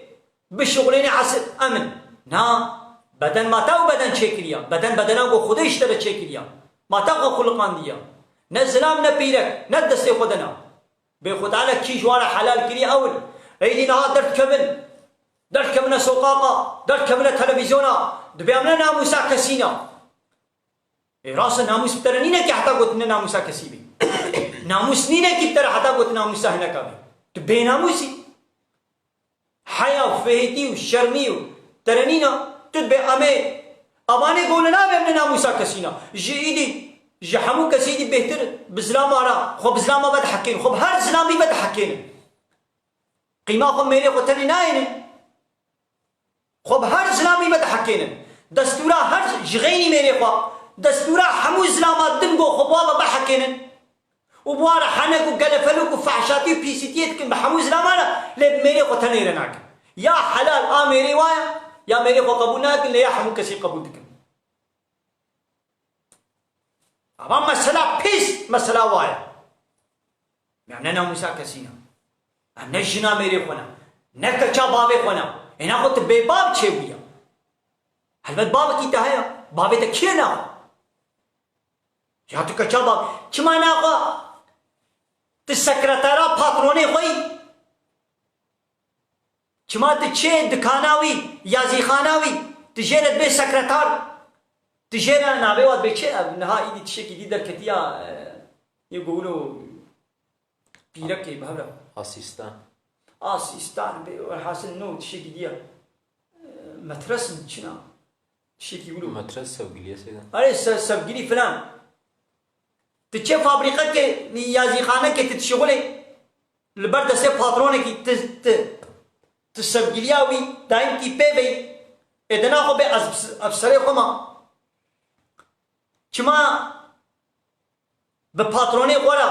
bişuxulêne esil em in. Na, beden ma te û beden çêkiriya. Beden bedena ku Xwedê ji te re çêkiriya. Ma te xwe xuliqandiya. Ne zilam ne pîrek, ne destê xwe de ne. Bê Xwedê Teala kî ji wan re helal kiriye ew in. Êdî niha derdikevin. Derdikevine soqaqa, derdikevine televîzyona. Dibê em ne namûsa kesî ne. Ê rast e, namûs bi te re nîne kî heta got ne namûsa kesî bî. Namûs nîne kî bi te re heta got namûsa hineka bî. Tu bênamûs î. Heya û fihêtî û şermî û te re nîne. Tu dibê em ê, Avanê go li navê min namûsa kesî ne. Ji îdî, ji hemû kesî îdî bêhtir bi zilama re, xwe bi zilama vedihekên, xwe bi her zilamî vedihekênin. Qîma xwe mêrê xwe tenê nayênin. Xwe bi her zilamî vedihekênin. Destûra her ji xeynî mêrê xwe, destûra hemû zilama din go xwe bi wa ve bihekênin. Û bi wa re henek û gelefelok û fehşatî û pîsîtiyê dikin bi hemû zilama re, lê bi mêrê xwe tenê re nakin. Ya helal a mêrê wa ye, ya mêrê xwe qebûl nakin, lê ya hemû kesî qebûl dikin. Ama mesela pis, mesela wa ye. Ya ne namûsa kesî ne. Em ne jina mêrê xwe ne. Ne keça bavê xwe ne. Êna xwe tu bê bav çêbûye. Helbet bavekî te heye. Bavê te kî ye naxwe? Ya tu keça bav. Çima naxwe? Tu sekretera patronê xwe yî. Çima tu çê dikana wî, yazîxana wî, tu jê re dibê sekretar, tu jê re navê wa dibê çi? Ev niha îdî tiştekî dî derketiya, e, yê govilo pîrekê bi hev re. Asîstan. Asîstan, bê, welhasil no tiştekî dî ye. E, metresin çina. Tiştekî wilo. Metres sevgiliye seyda. Erê se-, sevgilî filan. Tu çê fabrîqekê, yazîxanekê tu dişixulê li ber destê patronekî tu, tu, tu sevgiliya wî dayînkî pê veyî, ê dina xwe bê ez, efserê xwe ma. Çima bi patronê xwe re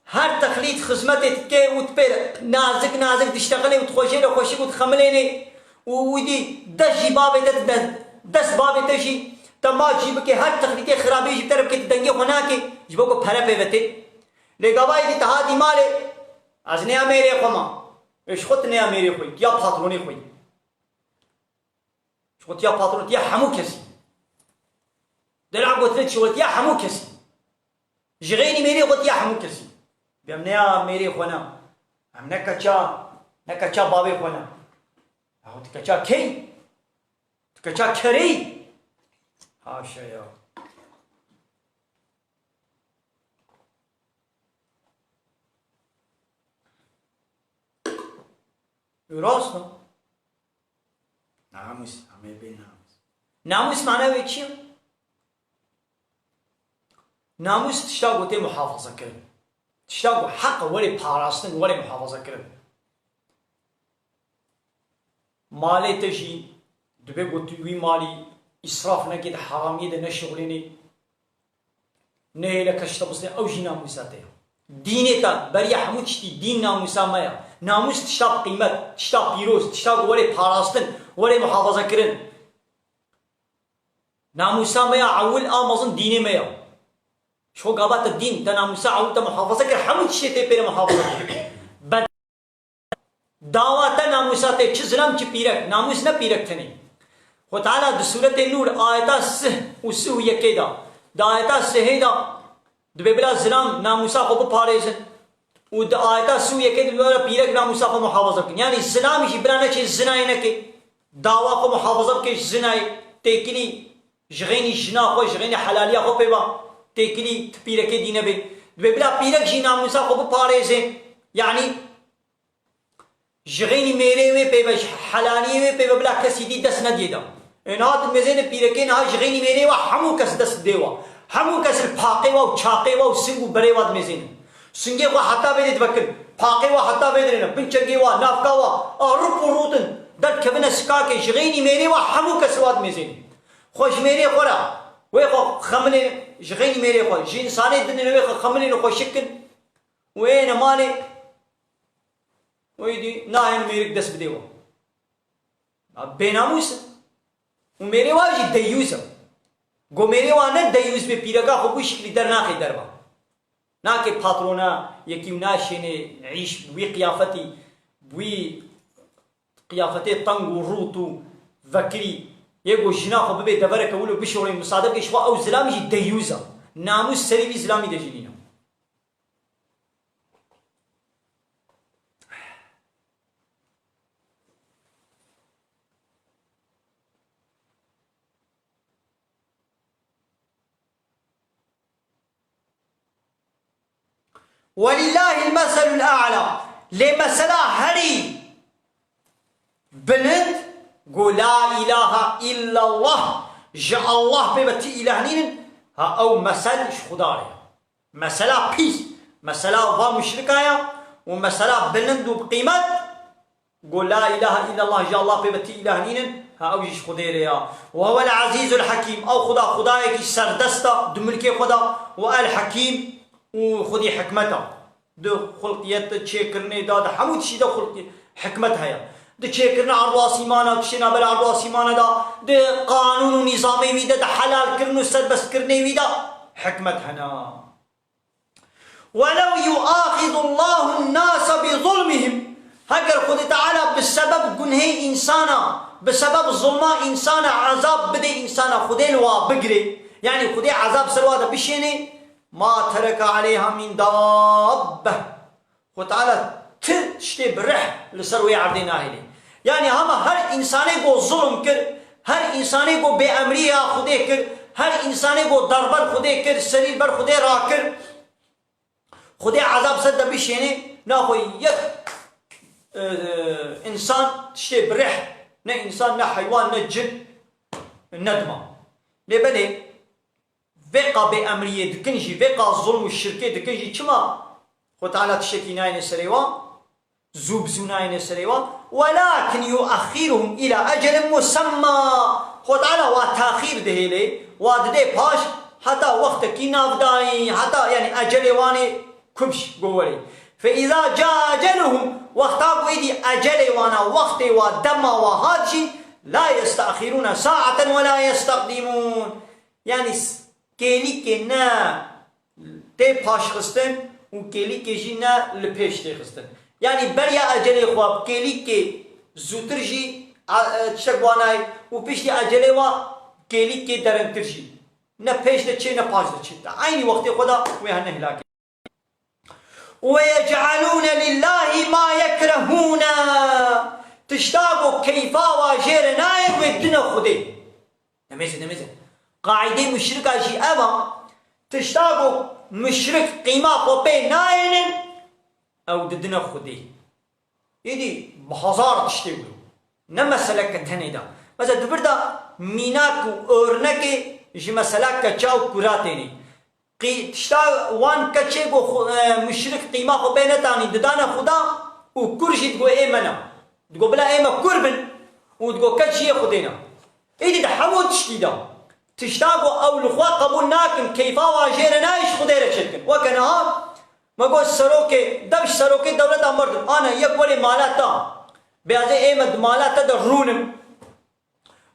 her texlît xizmetê dike û tu pê nazik nazik diştexilê û tu xwe jê re xweşik û dixemilênê û wî dî dest jî bavê te dide, dest bavê te jî te maç jî bike, her texlîtê xirabî jî bi te re bike, tu dengê xwe nake, ji bo ku pere pê ve tê. Lê gava êdî te hatî malê, ez ne ya mêrê xwe ma. Ê ji xwe tu ne ya mêrê xwe yî, tu ya patronê xwe yî. Ji xwe tu ya patron, tu ya hemû kesî. Dera gotinê çi xwe tu ya hemû kesî. Ji xeynî mêrê xwe tu ya hemû kesî. Bê em ne ya mêrê xwe ne. Em ne keça, ne keça bavê xwe ne. Yahu tu keça key? Tu keça kerê yî? Haşa ya. Rast e. Namûs, em ê bê namûs. Namûs mana wê çi ye? Namûs tişta ku tê muhafaza kirin. Tişta ku heq e were parastin, were muhafaza kirin. Malê te jî dibe ku tu wî malî îsraf nekî, di heramiyê de neşixulênî. Nehêle keş te bistê, ew jî namûsa te ye. Dînê te, beriya hemû tiştî, dîn namûsa me ye. Namûs tişta bi qîmet, tişta pîroz, tişta ku were parastin, were muhafaza kirin. Namûsa me ya ewil a mezin dînê me ye. Ji xwe gava te dîn, te namûsa ewil te muhafaza kir, hemû tiştê tê pê re muhafaza kir. Be- Dawa te namûsa te, çi zilam çi pîrek. Namûs ne pîrek tenê. Xwe Teala di sûretê Nûr ayeta sih û sih û yekê de. Di ayeta sihê de dibê bila zilam namûsa xwe biparêzin. Û di ayeta sih û yekê de dibê bila pîrek namûsa xwe muhafaza bikin. Yanî zilamî jî bila neçê zinayê neke. Dawa xwe muhafaza bike ji zinayê. Têkilî ji xeynî jina xwe, ji xeynî helaliya xwe pê ba. Têkilî ti pîrekê dî nebe. Dibê bila pîrek jî namûsa xwe biparêze. Yanî ji xeynî mêrê wê pê ve, ji helaliyê wê pê ve bila kesî dî dest nediyê de. Ê niha dimêzêne pîrekê niha ji xeynî mêrê wa hemû kes dest dê wa. Hemû kes li paqê wa û çaqê wa û sing û berê wa dimêzêne. Singê xwe heta vê dê divekin. Paqê wa heta vê dirêne. Bin çengê wa, navka wa, a rûp û rûtin. Derdikevine sikakê, ji xeynî mêrê wa hemû kes wa dimêzêne. Xwe ji mêrê xwe re, wê xwe xemilê ji xeynî mêrê xwe, ji însanê din wê xwe xemilê xweşik kin. Wê êne malê. Wê dî nahêne mêrik dest bidê we. Ya bênamûs e. Û mêrê wa jî deyûs e. Go mêrê wa ne deyûs bê, pîreka xwe bû şiklî dernaxê derva. Nake patrona yekî û naşêne îş bi wî qiyafetî, bi wî qiyafetê teng û rût û vekirî. Yê go jina xwe bibê devereke wilo bişorê, misade bike ji xwe ew zilamî jî deyûs e. Namûs serî vî zilamî de jî nîne. Welillahil meselul a'la. Lê mesela herî bilind, go la ilahe illallah Ji Allah pê ve ti îlah nînin, ha ew mesel ji Xuda re ye. Mesela pîs, mesela va muşrika ye û mesela bilind û bi qîmet, go la îlahe îllallah ji Allah pê ve ti îlah nînin, ha ew jî ji Xwedê re ya. Û hewe el-Ezîzul Hekîm, ew Xuda, Xudayekî serdest e di milkê xwe de, û el-Hekîm, û xwedî hikmet e. Di xulqiyet, di çêkirinê de, di hemû tiştî de xulqî-, hikmet heye. Di çêkirina erd û asîmana, tiştê navbera erd û asîmana de, di qanûn û nîzamê wî de, di helalkirin û serbestkirinê wî de hikmet hene. وَلَوْ يُؤَاخِذُ اللّٰهُ النَّاسَ بِظُلْمِهِمْ. Heger Xwedê Teala bi sebeb gunhê însana, bi sebeb zulma însana ezab bidê însana, Xwedê li wa bigirê, yanî Xwedê ezab ser wa de bişênê, مَا تَرَكَ عَلَيْهَا مِنْ دَابَّةٍ. Xwedê Teala ti tiştê bi rih li ser wê erdê nahêlê. Yanî hema her însanê ku zulm kir, her însanê ku bêemriya Xwedê kir, her însanê ku derber Xwedê kir, serî li ber Xwedê rakir, Xwedê ezab ser de bişênê, naxwe yek, e, e, însan tiştê bi rih, ne însan, ne heywan, ne cin, nedima. Lê belê, vêqa bêemriyê dikin jî, vêqa zulm û şirkê dikin jî, çima Xwedê Teala tiştekî nayêne serê wan? Zû bi zû nayêne serê wan. وَلَٰكِنْ يُؤَخِّرُهُمْ إِلَىٰ أَجَلٍ مُّسَمًّى. Xwedê Teala wa taxîr dihêlê, wa didê paş, heta wextekî navdayî, heta, yanî ecelê wan ê ku bî, go werê. فَإِذَا جَاءَ أَجَلُهُمْ. Wexta ku êdî ecelê wan a, wextê wa, dema wa hat jî, لَا يَسْتَأْخِرُونَ سَاعَةً وَلَا يَسْتَقْدِمُونَ. Yanî s-, kêlîkê ne tê paşxistin û kêlîkê jî ne li pêş tê xistin. Yanî beriya ecelê xwe bi kêlîkê zûtir jî, a, e, tiştek wa nayê û piştî ecelê wa kêlîkê derintir jî. Ne pêş de çê, ne paş de çê. Di eynî wextê xwe de wê hene hilakê. وَيَجْعَلُونَ لِلّٰهِ مَا يَكْرَهُونَ. Tişta ku keyfa wa jê re nayê, wê dine Xwedê. Nemêze, nemêze. Qaîdê muşrika jî ev a, tişta ku muşrik qîma xwe pê nayênin, ew didine Xwedê. Êdî bi hezar tiştê wilo. Ne meseleke tenê de. Mesela di vir de mînak û örnekê ji mesela keça û kura tênê. Qî-, tişta wan keçê ku xu-, e, muşrik qîma xwe pê netanî didane Xuda û kur jî digo ê me ne. Digo bila ê me kur bin û digo keç jî yê Xwedê ne. Êdî di hemû tiştî de tişta ku ew li xwe qebûl nakin, keyfa wan jê re nayê, ji Xwedê re çêdikin. Weke niha me got serokê, dev ji serokê dewleta mirdim. Ana yek werê mala te. Bêazê ê me di mala te de rûnim.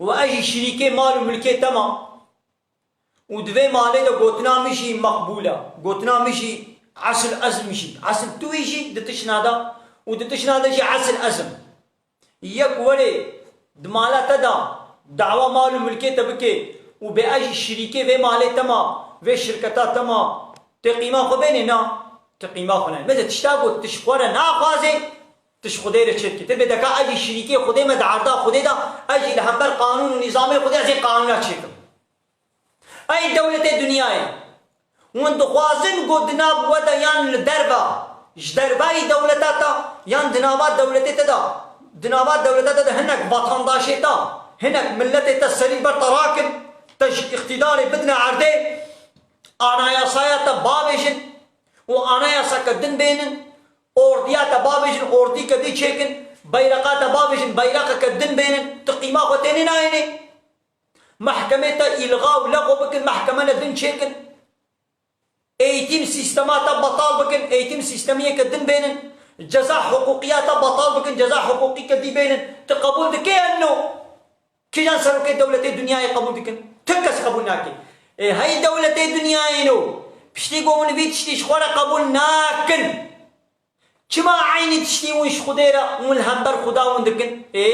Û ez jî şirîkê mal û milkê te me. Û di vê malê de gotina min jî meqbûl e. Gotina min jî esil ez im jî. Esil tu yî jî di tişna de û di tişna de jî esil ez im. Yek werê di mala te de dawa mal û milkê te bike û bê ez jî şirîkê vê malê te ma, vê şirketa te ma, tê qîma xwe bênê, na, ti qîma xwe nayê. Meze tişta got, ti ji xwe re naxwazê, ti ji Xwedê re çê dikê. Ti bê deka ez jî şirîkê Xwedê me di erda Xwedê de, ez jî li hember qanûn û nîzamê Xwedê ez ê qanûna çêkim. Ey dewletê dinyayê, hûn dixwazin ku di nav we de yan li derve, ji dervayî dewleta te, yan di nava dewletê te de, di nava dewleta te de hinek vatandaşê te, hinek miletê te serî ber te rakin, te ji îqtîdarê bidine erdê, anayasaya te bavêjin û anayasake din bênin, ordiya te bavêjin, ordîke dî çêkin, beyreqa te bavêjin, beyraqeke din bênin, ti qîma xwe tênê nayênê. Mehkemê te îlxa û lexwe bikin, mehkemene din çêkin. Eğitim sîstema te betal bikin, eğitim sîstemiyeke din bênin. Ceza hiqûqiya te betal bikin, ceza hiqûqîke dî bênin. Ti qebûl dikê yan no? Kîjan serokê dewletê dinyayê qebûl dikin? Ti kes qebûl nake. Ê hey dewletê dinyayê no. Piştî ku hûn vî tiştî ji xwe re qebûl nakin. Çima eynî tiştî hûn ji Xwedê re, hûn li hember Xuda hûn dikin? Ê?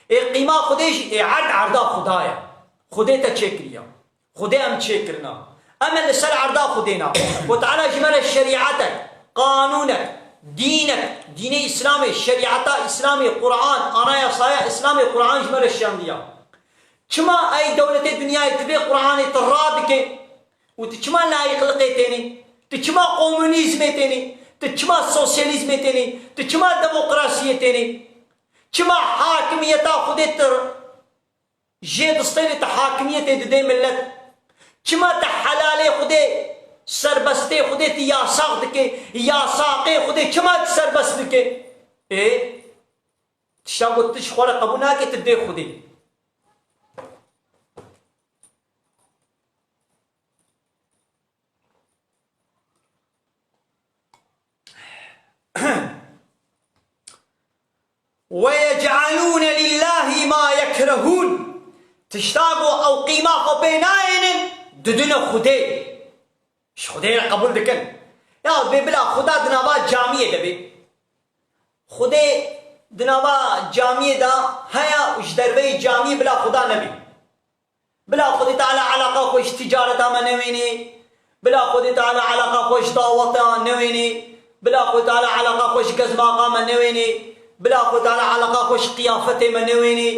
Ê qîma Xwedê jî, ê erd erda Xuda ye. Xwedê te çêkiriye. Xwedê em çêkirina. Em ê li ser erda Xwedê ne. Xwedê Teala ji me re şerîetek, qanûnek, dînek, dînê Îslamê, şerîeta Îslamê, Quran, anayasaya Îslamê, Quran ji me re şandiya. Çima ey dewletê dinyayê tu vê Quranê tu radike û tu çima layîqliqê tênê? Tu çima komunîzmê tênê? Tu çima sosyalîzmê tênê? Tu çima demokrasiyê tênê? Çima hakimiyeta Xwedê tu Jê distênê tu hakimiyetê didê millet. Çima tu helalê Xwedê, serbestê Xwedê tu yasax dikê, yasaqê Xwedê çima tu serbest dikê? Ê, tişta ku tu ji xwe re qebûl nakê, tu dê Xwedê. وَيَجْعَلُونَ لِلَّهِ مَا يَكْرَهُونَ. Tişta ku ew qîma xwe pê nayênin, didine Xwedê. Ji Xwedê re qebûl dikin. Ya bê bila Xuda di nava camiyê de bê. Xwedê di nava camiyê de heye û ji derveyî camiyê bila Xuda nebê. Bila Xwedê Teala eleqa xwe ji ticareta me newênê. Bila Xwedê Teala eleqa xwe ji daweta newênê. Bila Xwedê Teala eleqa xwe ji gezmaxa me newênê. Bila Xwedê Teala eleqa xwe ji qiyafetê me newênê.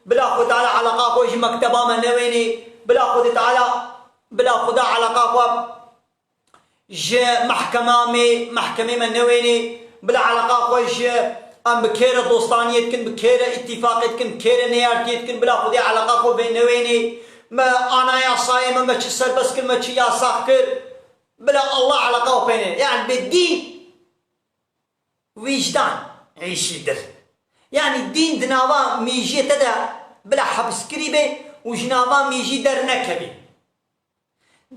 Bila Xwedê Teala eleqa xwe ji mekteba me newênê. Bila Xwedê Teala, bila Xuda eleqa xwe ji mehkema me, mehkemê me newênê, bila eleqa xwe ji em bi kê re dostaniyê dikin, bi kê re îtîfaqê dikin, bi kê re neyartiyê dikin, bila Xwedê eleqa xwe vê newênê. Me anayasayê me, me çi serbest kir, me çi yasax kir, bila Allah eleqa xwe pê neyê. Yani bi dîn, wîcdan, îşî dir. Yani dîn di nava mêjiyê te de bila hepskirî be û ji nava mêjî dernekevî.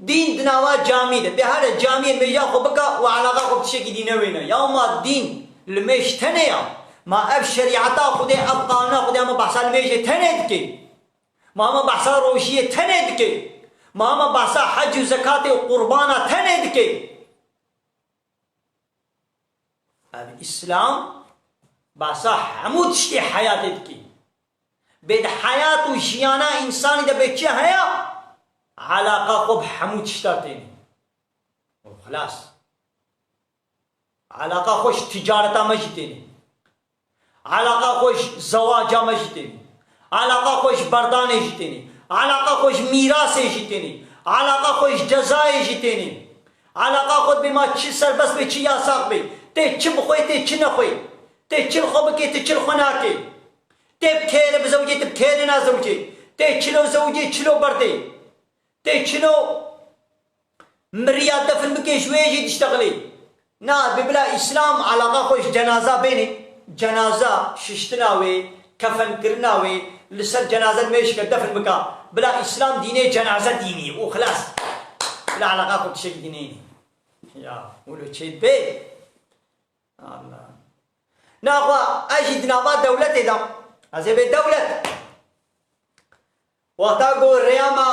Dîn di nava camî de. Bê here camiyê mêja xwe bika û eleqa xwe bi tiştekî dî newêne. Ya ma dîn li mêj tenê ya. Ma ev şerîeta Xwedê, ev qanûna Xwedê, ma behsa li mêjê tenê dike. Ma hema behsa rojiyê tenê dike. Ma hema behsa hec û zekatê û qurbana tenê dike. Ev Îslam behsa hemû tiştê heyatê dike. Bê di heyat û jiyana însanî de bê çi heye? Eleqa xwe bi hemû tişta têne. Û xilas. Eleqa xwe ji ticareta me jî têne. Eleqa xwe ji zewaca me jî têne. Eleqa xwe ji berdanê jî têne. Eleqa xwe ji mîrasê jî têne. Eleqa xwe ji cezayê jî têne. Eleqa xwe dibê ma çi serbest be, çi yasax be. Tê çi bixwê, tê çi nexwê. Tê çi li xwe bikê, tê çi li xwe nakê. Tê bi kê re bizewicê, tê bi kê re nazewicê. Tê çilo zewicê, çilo berdê. Tê çilo miriya defin bikê, ji wê jî diştexilê. Na, bi bila Îslam eleqa xwe ji cenaza bênê. Cenaza, şiştina wê, kefenkirina wê, li ser cenaze mêj ke defin bika. Bila Îslam dînê cenaze dînî û xilas. Bila eleqa xwe tiştekî dînê nî. Ya, wilo çê bê. Allah. Naxwe ez jî di nava dewletê de. Ez ê bê dewlet. Wexta ku rêya me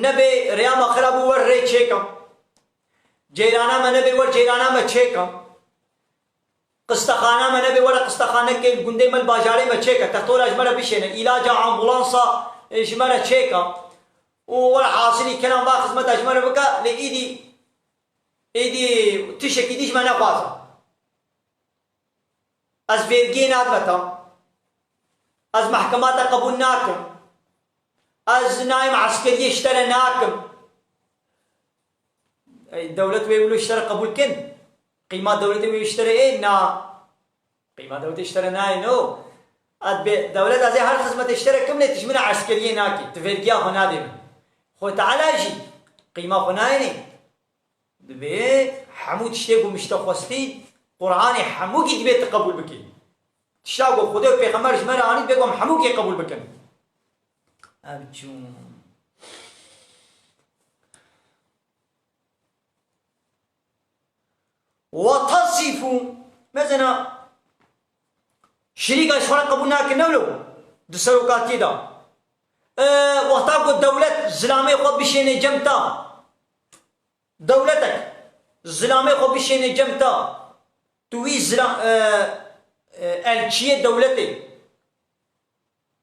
nebê, rêya me xirab û wer rê çêkim. Ceyrana me nebê, wer ceyrana me çêkim. Qistexana me nebê, were qistexanekê li gundê me, li bajarê me çêke. Textora ji me re bişêne. Îlaca, ambulansa, e, ji me re çêke. Û were hasilî kenan va xizmeta ji me re bike. Lê îdî, îdî tiştekî dî ji me nexwaze. Ez vergiyê nadime te. Ez mehkema te qebûl nakim. Ez nayêm eskeriyê ji te re nakim. Ey, dewlet wê wilo ji te re qebûl kin? Qîma dewletê wê ji te re ê? Na. Qîma dewletê ji te re nayê, no. Ez bê dewlet ez ê her xizmetê ji te re kim, lê tu ji min re eskeriyê nakî. Tu vergiya xwe nadê min. Xwe Teala jî qîma xwe nayênê. Divê hemû tiştê ku min ji te xwestî, Qur'anê hemûkî divê tu qebûl bikî. Tişta ku Xwedê û Pêxember ji me re anî, divê ku em hemûkê qebûl bikin. Ev çûn. وَتَصِفُ. Mesela, şirîka ji xwe re qebûl nakin, ne wilo? Di serokatiyê de. E, wexta ku dewlet zilamê xwe bişêne cem te, dewletek zilamê xwe bişêne cem te, tu wî zila-, e, e, elçiyê dewletê,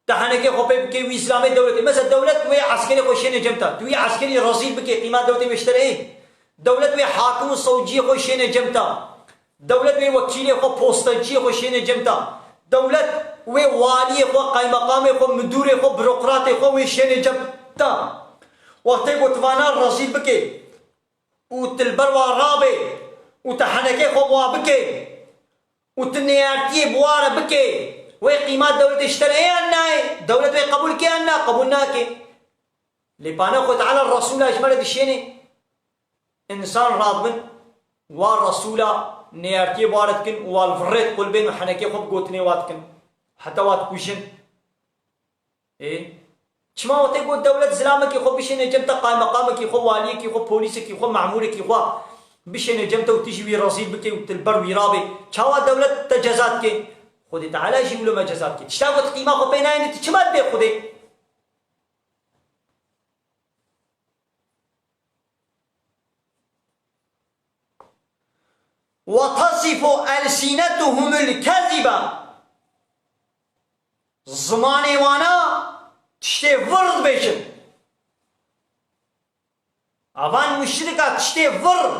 te henekê xwe pê bikê wî zilamê dewletê. Mesela dewlet wê eskerê xwe şêne cem te, tu wî eskerî rezîl bikê, qîma dewletê wê ji te re ê. Dewlet wê hakim û sewciyê xwe şêne cem te. Dewlet wê wekîlê xwe, postaciyê xwe şêne cem te. Dewlet wê waliyê xwe, qaymeqamê xwe, midûrê xwe, burokratê xwe wê şêne cem te. Wextê ku tu vana rezîl bikê û tu li ber wa rabê û tu henekê xwe bi wa bikê û tu neyartiyê bi wa re bikê, Wê qîmat dewletê ji te re ê yan nayê? Dewlet wê qebûl ke yan na? Qebûl nake. Lê pane Xwe Teala Resûla ji me re dişêne. Însan radibin, wa Resûla neyartiyê bi wa re dikin û wa li virrê diqulbên û henekê xwe bi gotinê wa dikin. Heta wa dikujin. Ê? Çima wextê ku dewlet zilamekî xwe bişêne cem te, qaymeqamekî xwe, waliyekî xwe, polîsekî xwe, memûrekî xwe bişêne cem te û tu jî wî rezîl bike û tu li ber wî rabê, çawa dewlet te ceza dike? Xwedê Teala jî wilo me ceza dike. Tişta ku tu qîma xwe pê nayênî, tu çima dibê Xwedê? وَتَصِفُ أَلْسِنَتُهُمُ الْكَذِبَ. Zimanê wana tiştê vir dibêjin. Avan muşrika tiştê vir,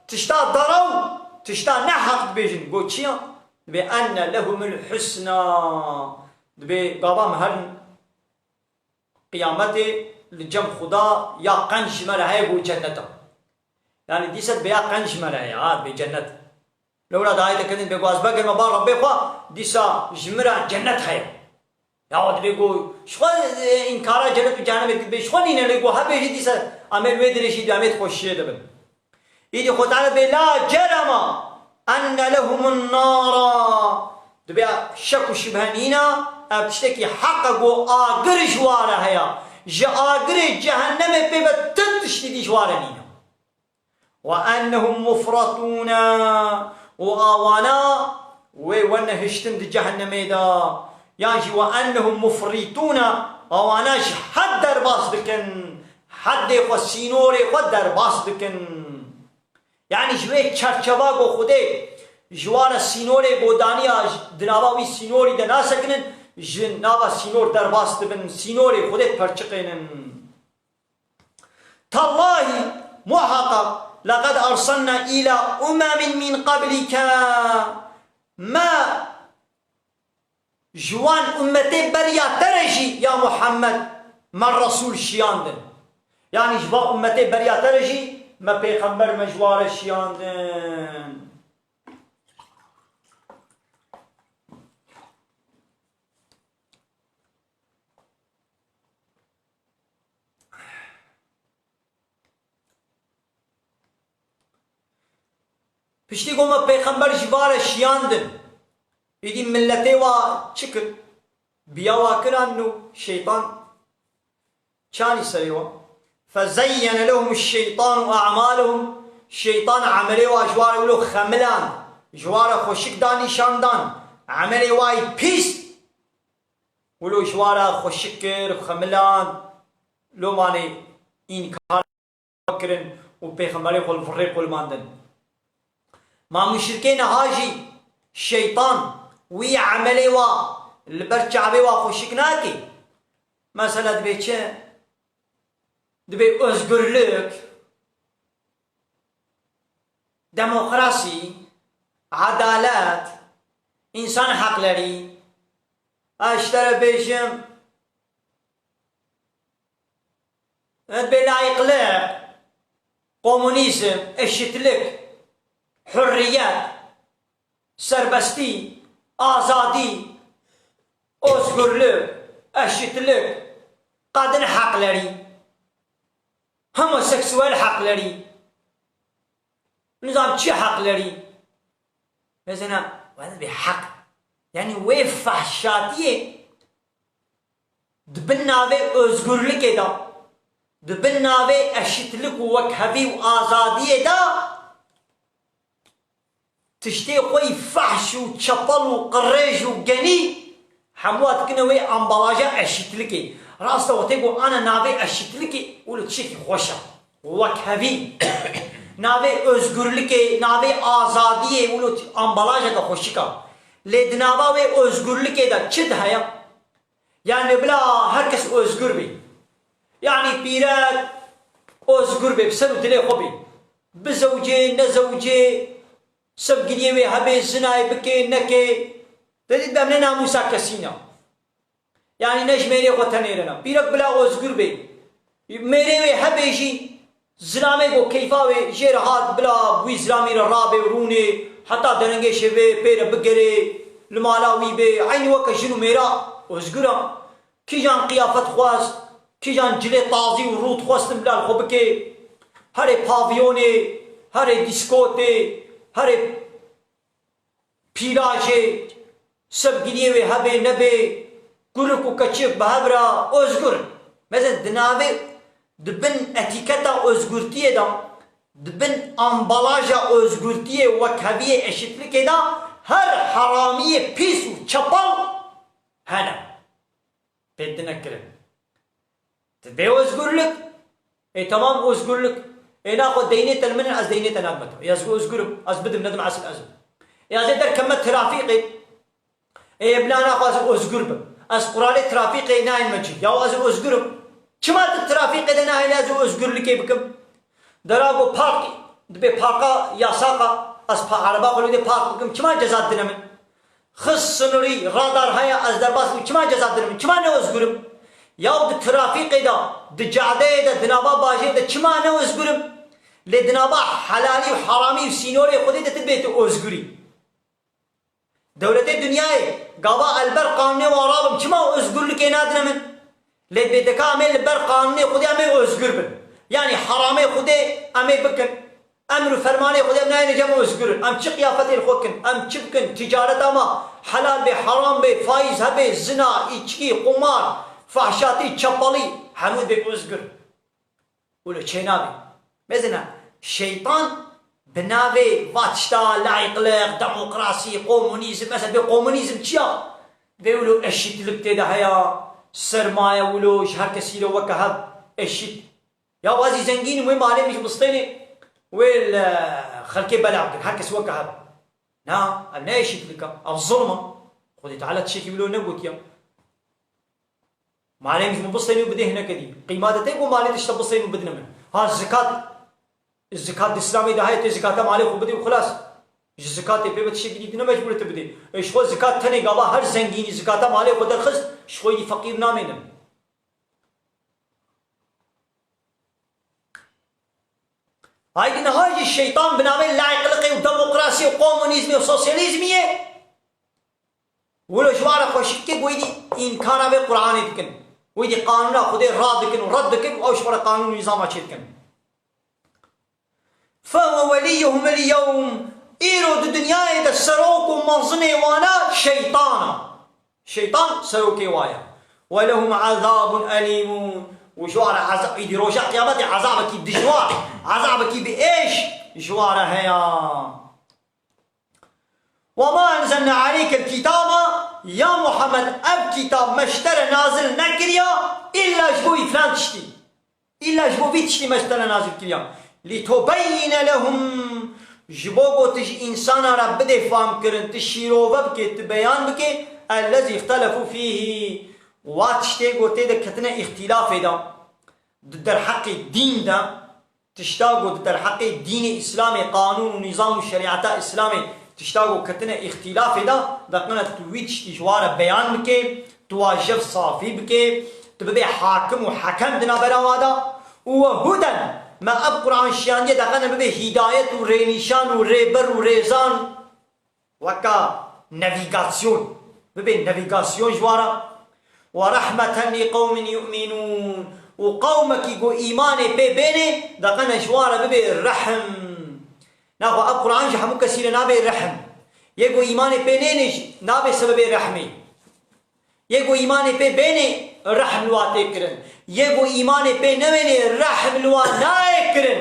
tişta derew, tişta neheq dibêjin. Got çi ya? Dibê enne lehumul husna. Dibê gava me herin qiyametê li cem Xuda ya qenc ji me re heye, got cenneta. Yani dîsa dibê ya qenc ji me re heye, ha, dibê cennet. Lewra dayê te kedin bê, got ez vegerime ba Rebbê xwe, dîsa ji min re cennet heye. Ya dibê got, ji xwe, e, înkara cennet û cehennemê dibê, ji xwe nîne, lê got hebe jî dîsa em ê li wê dirê jî, em ê di xweşiyê de bin. Îdî Xwe Teala dibê, la cerema enne lehumun nara. Dibê şek û şibhe nîne, ev tiştekî heq e, got agir ji wa re heye. Ji agirê cehennemê pê ve tu tiştî dî ji wa re nîne. Ve ennehum mufratûne, û awana wê wene hiştin di cehennemê de, yan jî ve ennehum mufrîtûne, awana ji hed derbas dikin, heddê xwe, sînorê xwe derbas dikin. Yani ji wê çerçeva ku Xwedê ji wa re sînorê ku daniya, di nava wî sînorî de nasekinin, ji nava sînor derbas dibin, sînorê Xwedê diperçiqênin. Tallahî, muheqeq, leqed erselna îla umemin min qablike. Me ji wan ummetê beriya te re jî, ya Muhammed, me Resûl şiyandin. Yanî ji van ummetê beriya te re jî me pêxember, me ji wan re şiyandin. Piştî ku me pêxember ji va re şiyandin, îdî miletê wa çi kir? Biya wa kiran nû şeytan çanî serê wa. Fezeyyene lehum şeytanu a'malehum. Şeytan emelê wa ji wa re wilo xemiland, ji wa re xweşik da nîşan dan. Emelê wa yî pîs. Wilo ji wa re xweşik kir, xemiland, lomanê înkar kirin û pêxemberê xwe li virrê qulimandin. Ma muşrikê niha jî şeytan wî emelê wa li ber çavê wa xweşik nake. Mesela dibê çi? Dibê özgürlük, demokrasî, edalet, însan heqlerî. Ez ji te re bêjim, dibê layîqlik, komunîzm, eşitlik, hurriyet, serbestî, azadî, özgürlük, eşitlik, kadın hakları, homoseksüel hakları, nizam çi hakları. Mesela, wê dibê heq. Yani wê fahşatiyê di bin navê özgürlükê de, di bin navê eşitlik û wekhevî û azadiyê de tiştê xwe yî fehş û çepel û qirêj û genî hemû dikine wê ambalaja eşîtlikê. Rast e, wextê ku ana navê eşîtlikê, wilo tiştekî xweş e. Wekhevî. Navê özgürlikê, navê azadiyê, wilo ti-, ambalajeke xweşik e. Lê di nava wê özgürlikê de çi di heye? Yani bila her kes özgür bê. Yani pîrek özgür bê, bi ser û dilê xwe bê. Bizewcê, nezewcê, sevgiliyê wê hebe, zinayê bike, neke. Te dît, em ne namûsa kesî ne. Yani ne ji mêrê xwe tenêrine. Pîrek bila özgür bê. Mêrê wê hebe jî, zilamê ku keyfa wê jê re hat, bila bi wî zilamî re rabê û rûnê, heta derengê şevê pê re bigere. li mala wî bê, eynî weke jin û mêra ozgur a. Kîjan qiyafet xwest, kîjan cilê tazî û rût xwestin bila li xwe bike. Herê pavyonê, herê dîskotê, herê pîlajê, sevgiliyê wê hebê nebê, kurik û keçik bi hev re ozgur. Mesela di navê, di bin etîketa ozgurtiyê de, di bin ambalaja ozgurtiyê wekheviyê eşitlikê de her heramiyê pîs û çepal hene. Pê tine kirin. Ti bê özgürlük. E, tamam özgürlük. E, naxwe deynê te li min, ez deynê te nadim te. E, ez özgürüm. Ez bidim, nedim, ez, ez. E, ez ê derkeme trafîqê. E, bila naxwe ez özgür bim. Ez quralê trafîqê nayên me cî. Ya ez özgürüm. Çima tu trafîqê de nahêle ez özgürlükê bikim? Dera ku park, dibê parka yasak a, ez pa-, ereba xwe li dê park bikim, çima ceza didine min? Xist sinirî, radar heye, ez derbas bûm, çima ceza didine min? Çima ne özgür im? Ya di trafîqê de, di cadeyê de, di nava bajêr de çima ne özgür im? Lê di nava helalî û heramî û sînorê Xwedê de tu dibê tu özgür î. Dewletê dinyayê, gava ez li ber qanûnê wan rabim, çima özgürlükê nadine min? Lê bê deka em ê li ber qanûnê Xwedê em ê özgür bin. Yanî heramê Xwedê em ê bikin. Emr û fermanê Xwedê em nayêne cem özgür in. Em çi qiyafetê li xwe kin, em çi bikin, ticareta me helal bê, heram bê, faîz hebe, zina, îçkî, qumar, fahşatî, çepalî, hemû dibê özgür. Wilo çênabê. Mezina, şeytan bi navê va tişta layıklık, demokrasî, komunîzm, mesela bê komunîzm çi ya? Bê wilo eşitlik tê de heya, sermaye wilo ji her kesî re weke hev eşit. Ya wazî zengîn im, wê malê min ji bistênê, wê li xelkê bela bikin, her kes weke hev. Na, ev ne eşitlik a, ev zulm a. Xwedê Teala tiştekî wilo negotiya. Malê min ji min bistênî û bidê hineke dî. Qîma de tê ku malê tişta bistênî û bidine min. Ha zikat, zikat di Îslamê de heye tê zikata malê xwe bidê û xilas. Ji zikatê pê ve tiştekî dî ne mecbûr e tu bidê. E, ji xwe zikat tenê gava her zengînî zikata malê xwe derxist, ji xwe dî feqîr namêne. Haydî niha jî şeytan bi navê layıklıkê û demokrasiyê û komunîzmê û sosyalîzmiyê Wilo ji wan re xweşik dike ku wê dî înkara vê Qur'anê dikin. Wê dî qanûna Xwedê rad dikin û red dikin û ew ji xwe re qanûn û nîzama çê dikin. فهو وليهم اليوم. Îro di dinyayê de serok û mezinê wana şeytan a. Şeytan serokê wa ye. ولهم عذاب أليم. Û ji wan re eza-, îdî roja qiyametê ezabekî dijwar, ezabekî bi êş ji wan re heye. وما أنزلنا عليك الكتاب، ya Muhammed, ev kitab me ji te re nazil nekiriya, îlla ji bo vî filan tiştî. Îlla ji bo vî tiştî me ji te re nazil kiriya. لتبين لهم، ji bo ku tu ji însana re bidê famkirin, tu şîrove bikê, tu beyan bikê, الذي اختلفوا فيه، wa tiştê ku tê de ketine îxtîlafê de, di derheqê dîn de, Tişta ku di derheqê dînê Îslamê, qanûn û nîzam û şerîeta Îslamê, tişta ku ketine îxtîlafê de, deqene tu wî tiştî ji wa re beyan bikê, tu wa jev safî bikê, tu bibê hakim û hekem di navbera wa de. Û we huden, me ev Quran şiyandiye deqene bibê hîdayet û rênîşan û rêber û rêzan. Weka navîgasyon, bibê navîgasyon ji wan re. ورحمة لقوم يؤمنون. Û qewmekî ku îmanê pê bênê, deqene ji wan re bibê rehm. Naxwe ev Quran ji hemû kesî re nabê rehm. Yê ku îmanê pê nênê jî nabê sebebê rehmê. Yê ku îmanê pê bênê, rehm li wa tê kirin. Yê ku îmanê pê nebênê, rehm li wa nayê kirin.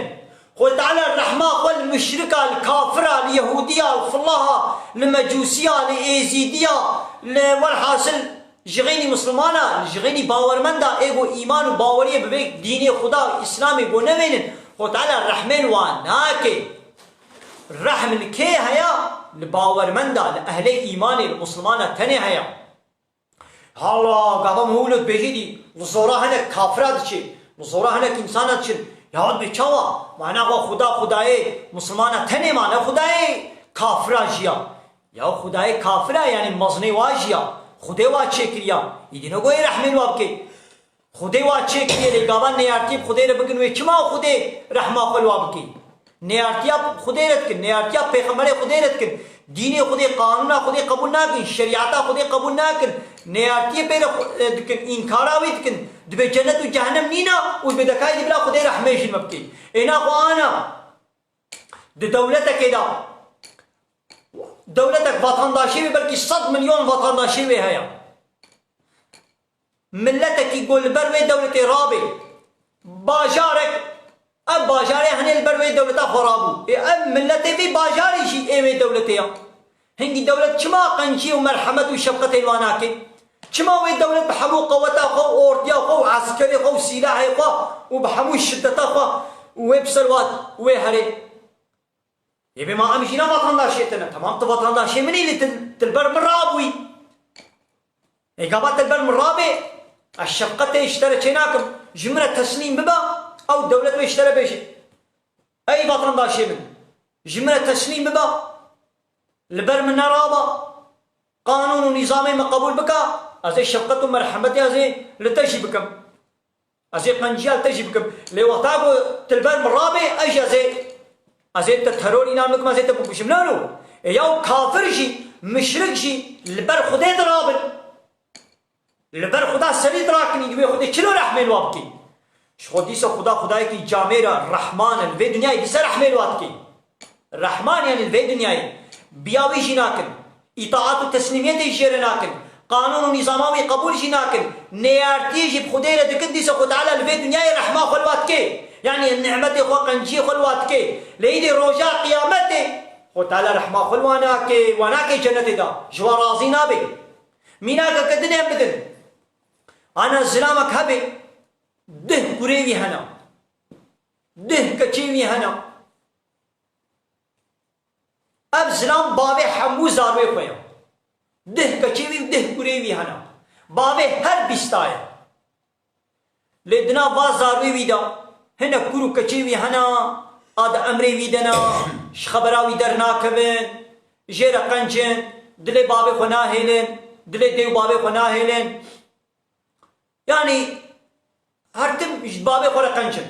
Xwedê Teala rehma xwe li muşrika, li kafira, li yehûdiya, li filaha, li mecûsiya, li êzîdiya, li welhasil ji xênî misilmana, ji xênî bawermenda, ê ku îman û baweriyê bi vê dînê Xuda û Îslamê ku nebênin, Xwedê Teala rehmê li wa nake. Rehm li kê heye? Li bawermenda, li ehlê îmanê, li misilmana tenê heye. Hala gava min wilo dibêjî dî, li zora hinek kafira diçê, li zora hinek însana diçin. Ya dibê çawa? Mana xwe Xuda Xudayê misilmana tenê ma, ne Xudayê kafira jî ya. Ya Xudayê kafira, yanî mezinê wa jî ya. Xudê wa çêkiriya. Îdî ne goyê rehmê li wa bikê. Xudê wa çêkiriye lê gava neyartî bi Xudê re bikin wê çima Xudê rehma xwe li wa bikê? Neyartiya Xwedê re dikin, neyartiya Pêxemberê Xwedê re dikin. Dînê Xwedê, qanûna Xwedê qebûl nakin, şerîeta Xwedê qebûl nakin. Neyartiyê pê re xwe-, e, dikin, înkara wî dikin. Dibê cennet û cehennem nîna û dibê dekayê dî bila Xwedê rehmê ji me bikê. Ê naxwe ana di dewletekê de, dewletek vatandaşê wê belkî sed milyon vatandaşê wê heye. Miletekî ku li ber wê dewletê rabe, bajarek, ev bajarê hinê li ber wê dewleta xwe rabû. Ê ev miletê vê bajarê jî ê wê dewletê ya. Hingî dewlet çima qenciyê û merhemet û şefqetê li wan nake? Çima wê dewlet bi hemû qeweta xwe û ordiya xwe û eskerê xwe û sîlahê xwe û bi hemû şiddeta xwe û wê bi ser wan wê herê? Ê bê ma em jî ne vatandaşê te ne. Temam tu vatandaşê min î lê tu, tu li ber min rabûyî. Ê gava tu li ber min rabê, ez şefqetê ji te re çênakim. Ji min re teslîm bibe, ew dewlet wê ji te re bêje. Ey vatandaşê min, ji min re teslîm bibe, li ber min neraba, qanûn û nîzamê min qebûl bike, ez ê şefqet û merhemetê ez ê li te jî bikim. Ez ê qenciya li te jî bikim. Lê wexta ku tu li ber min rabê, ez jî ez ê, ez ê te teror îlan bikim, ez ê te bikujim. No, no. Ê yaw kafir jî, muşrik jî li ber Xwedê dirabin. Li ber Xuda serî dirakinî, wê Xwedê çilo rehmê li wa bikî? Ji xwe dîsa Xuda Xudayekî camêr e, Rehman e, li vê dinyayê dîsa rehmê li wa dikî. Rehman, yanî li vê dinyayê biya wî jî nakin, îtaat û teslîmiyetê jî jê re nakin, qanûn û nîzama wî qebûl jî nakin, neyartiyê jî bi Xwedê re dikin, dîsa Xwe Teala li vê dinyayê rehma xwe li wa dike. Yanî nimetê xwe, qenciyê xwe li wa dike. Lê îdî roja qiyametê Xwe Teala rehma xwe li wa nake, wa nake cenetê de. Ji wa razî nabe. Mînakeke din em bidin. Ana zilamek hebe, dih kurê wî hene. Dih keçê wî hene. Ev zilam bavê hemû zarwê xwe ye. Dih keçê wî û dih kurê wî hene. Bavê her bîsta ye. Lê di nav va zarwê wî de hinek kur û keçê wî hene, a di emrê wî de ne, ji xebera wî dernakevin, jê re qenc in, dilê bavê xwe nahêlin, dilê dê û bavê xwe nahêlin. Yanî her tim ji bavê xwe re qenc in.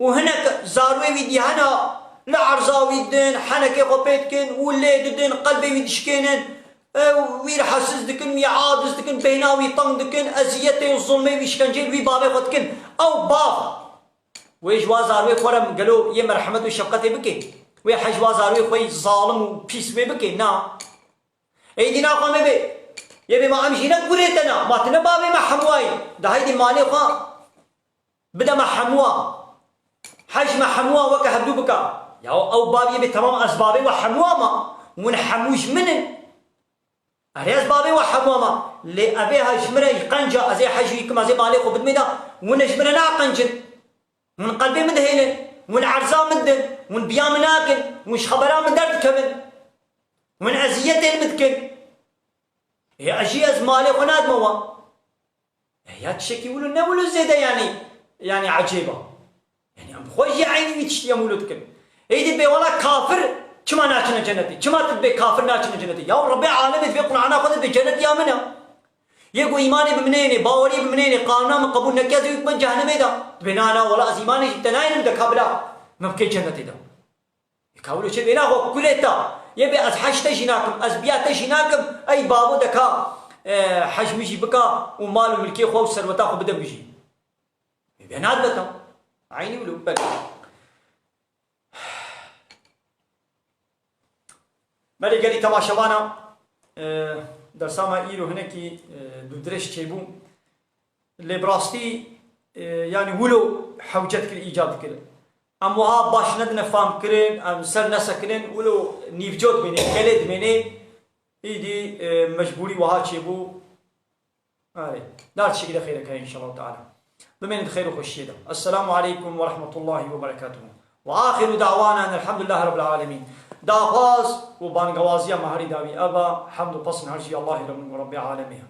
Û hinek zarwê wî dî hene, li erza wî din, henekê xwe pê dikin û lê didin, qelbê wî dişkênin, e, wî rehetsiz dikin, wî aciz dikin, beyna wî teng dikin, eziyetê û zulmê wî, şkenceyê wî bavê xwe dikin. Ew bav, wê ji wa zarwê xwe re gelo yê merhemet û şefqetê bike? Wê hej wa zarwê xwe yî zalim û pîs wê bike? Na. Êdî naxwe me bê. Yê bê ma em jî ne kurê te ne. Ma tu ne bavê me hemû wayî. De heydî malê xwe bide me hemû wa. Hej me hemû wa weke hevdû bika. Ya ew bav yê bê temam ez bavê we hemû wa ma. Hûn hemû ji min in. Erê ez bavê we hemû wa ma. Lê evê ha ji min re qenca ez ê hej wî kim, ez ê malê xwe bidimê de. Hûn ji min re naqencin. Hûn qelbê min dihêlin, hûn erza min didin, hûn biya min nakin, hûn ji xebera min derdikevin, hûn eziyetên min dikin. Ê ez jî ez malê xwe nadime wan. E ya tiştekî wilo ne wilo zêde yanî, yanî ecêb e. Yanî em xwe jî eynî wî tiştî em wilo dikin. Êdî dibê wela kafir çima naçine cenetê? Çima tu dibê kafir naçine cenetê? Ya Rebbê alemê di vê Qur'ana xwe de dibê cenet ya min e. Yê ku îmanê bi min hênê, bawerî bi min hênê, qanûna min qebûl neke, ez ê wî bibim cehennemê de. Dibê na, na, wela ez îmanê jî bi te nayênim de ka bila min bikê cennetê de. Ê ka wilo çê bê, na xwe kulê ta. Yê bê ez hej te jî nakim, ez biya te jî nakim, ey babo de ka, e, hej min jî bika û mal û milkê xwe û serweta xwe bide min jî. Ê bê nadibe ta. Eynî wilo, belê. Belê gelî temaşevana, e, dersa me îro hinekî, e, dûdirêj çêbû. Lê bi rastî, e, yanî wilo hewce dikir, îcab dikir. Em wiha baş nedine famkirin, em ser nesekinin, wilo nîvco dimênê, gelê dimênê, îdî, e, mecbûrî wiha çêbû. Erê. Dar tiştekî de xêrek heye înşallah teala. Bimînin di xêr û xweşiyê de. Esselamu aleykum ve rahmetullahi ve berekatuhu. Ve axiru da'wana enelhamdülillahi rabbil alemin. Daxwaz û bangewaziya me herî dawî ev e, hemd û pesn her jî Allahî re min û Rebbê alemê ye.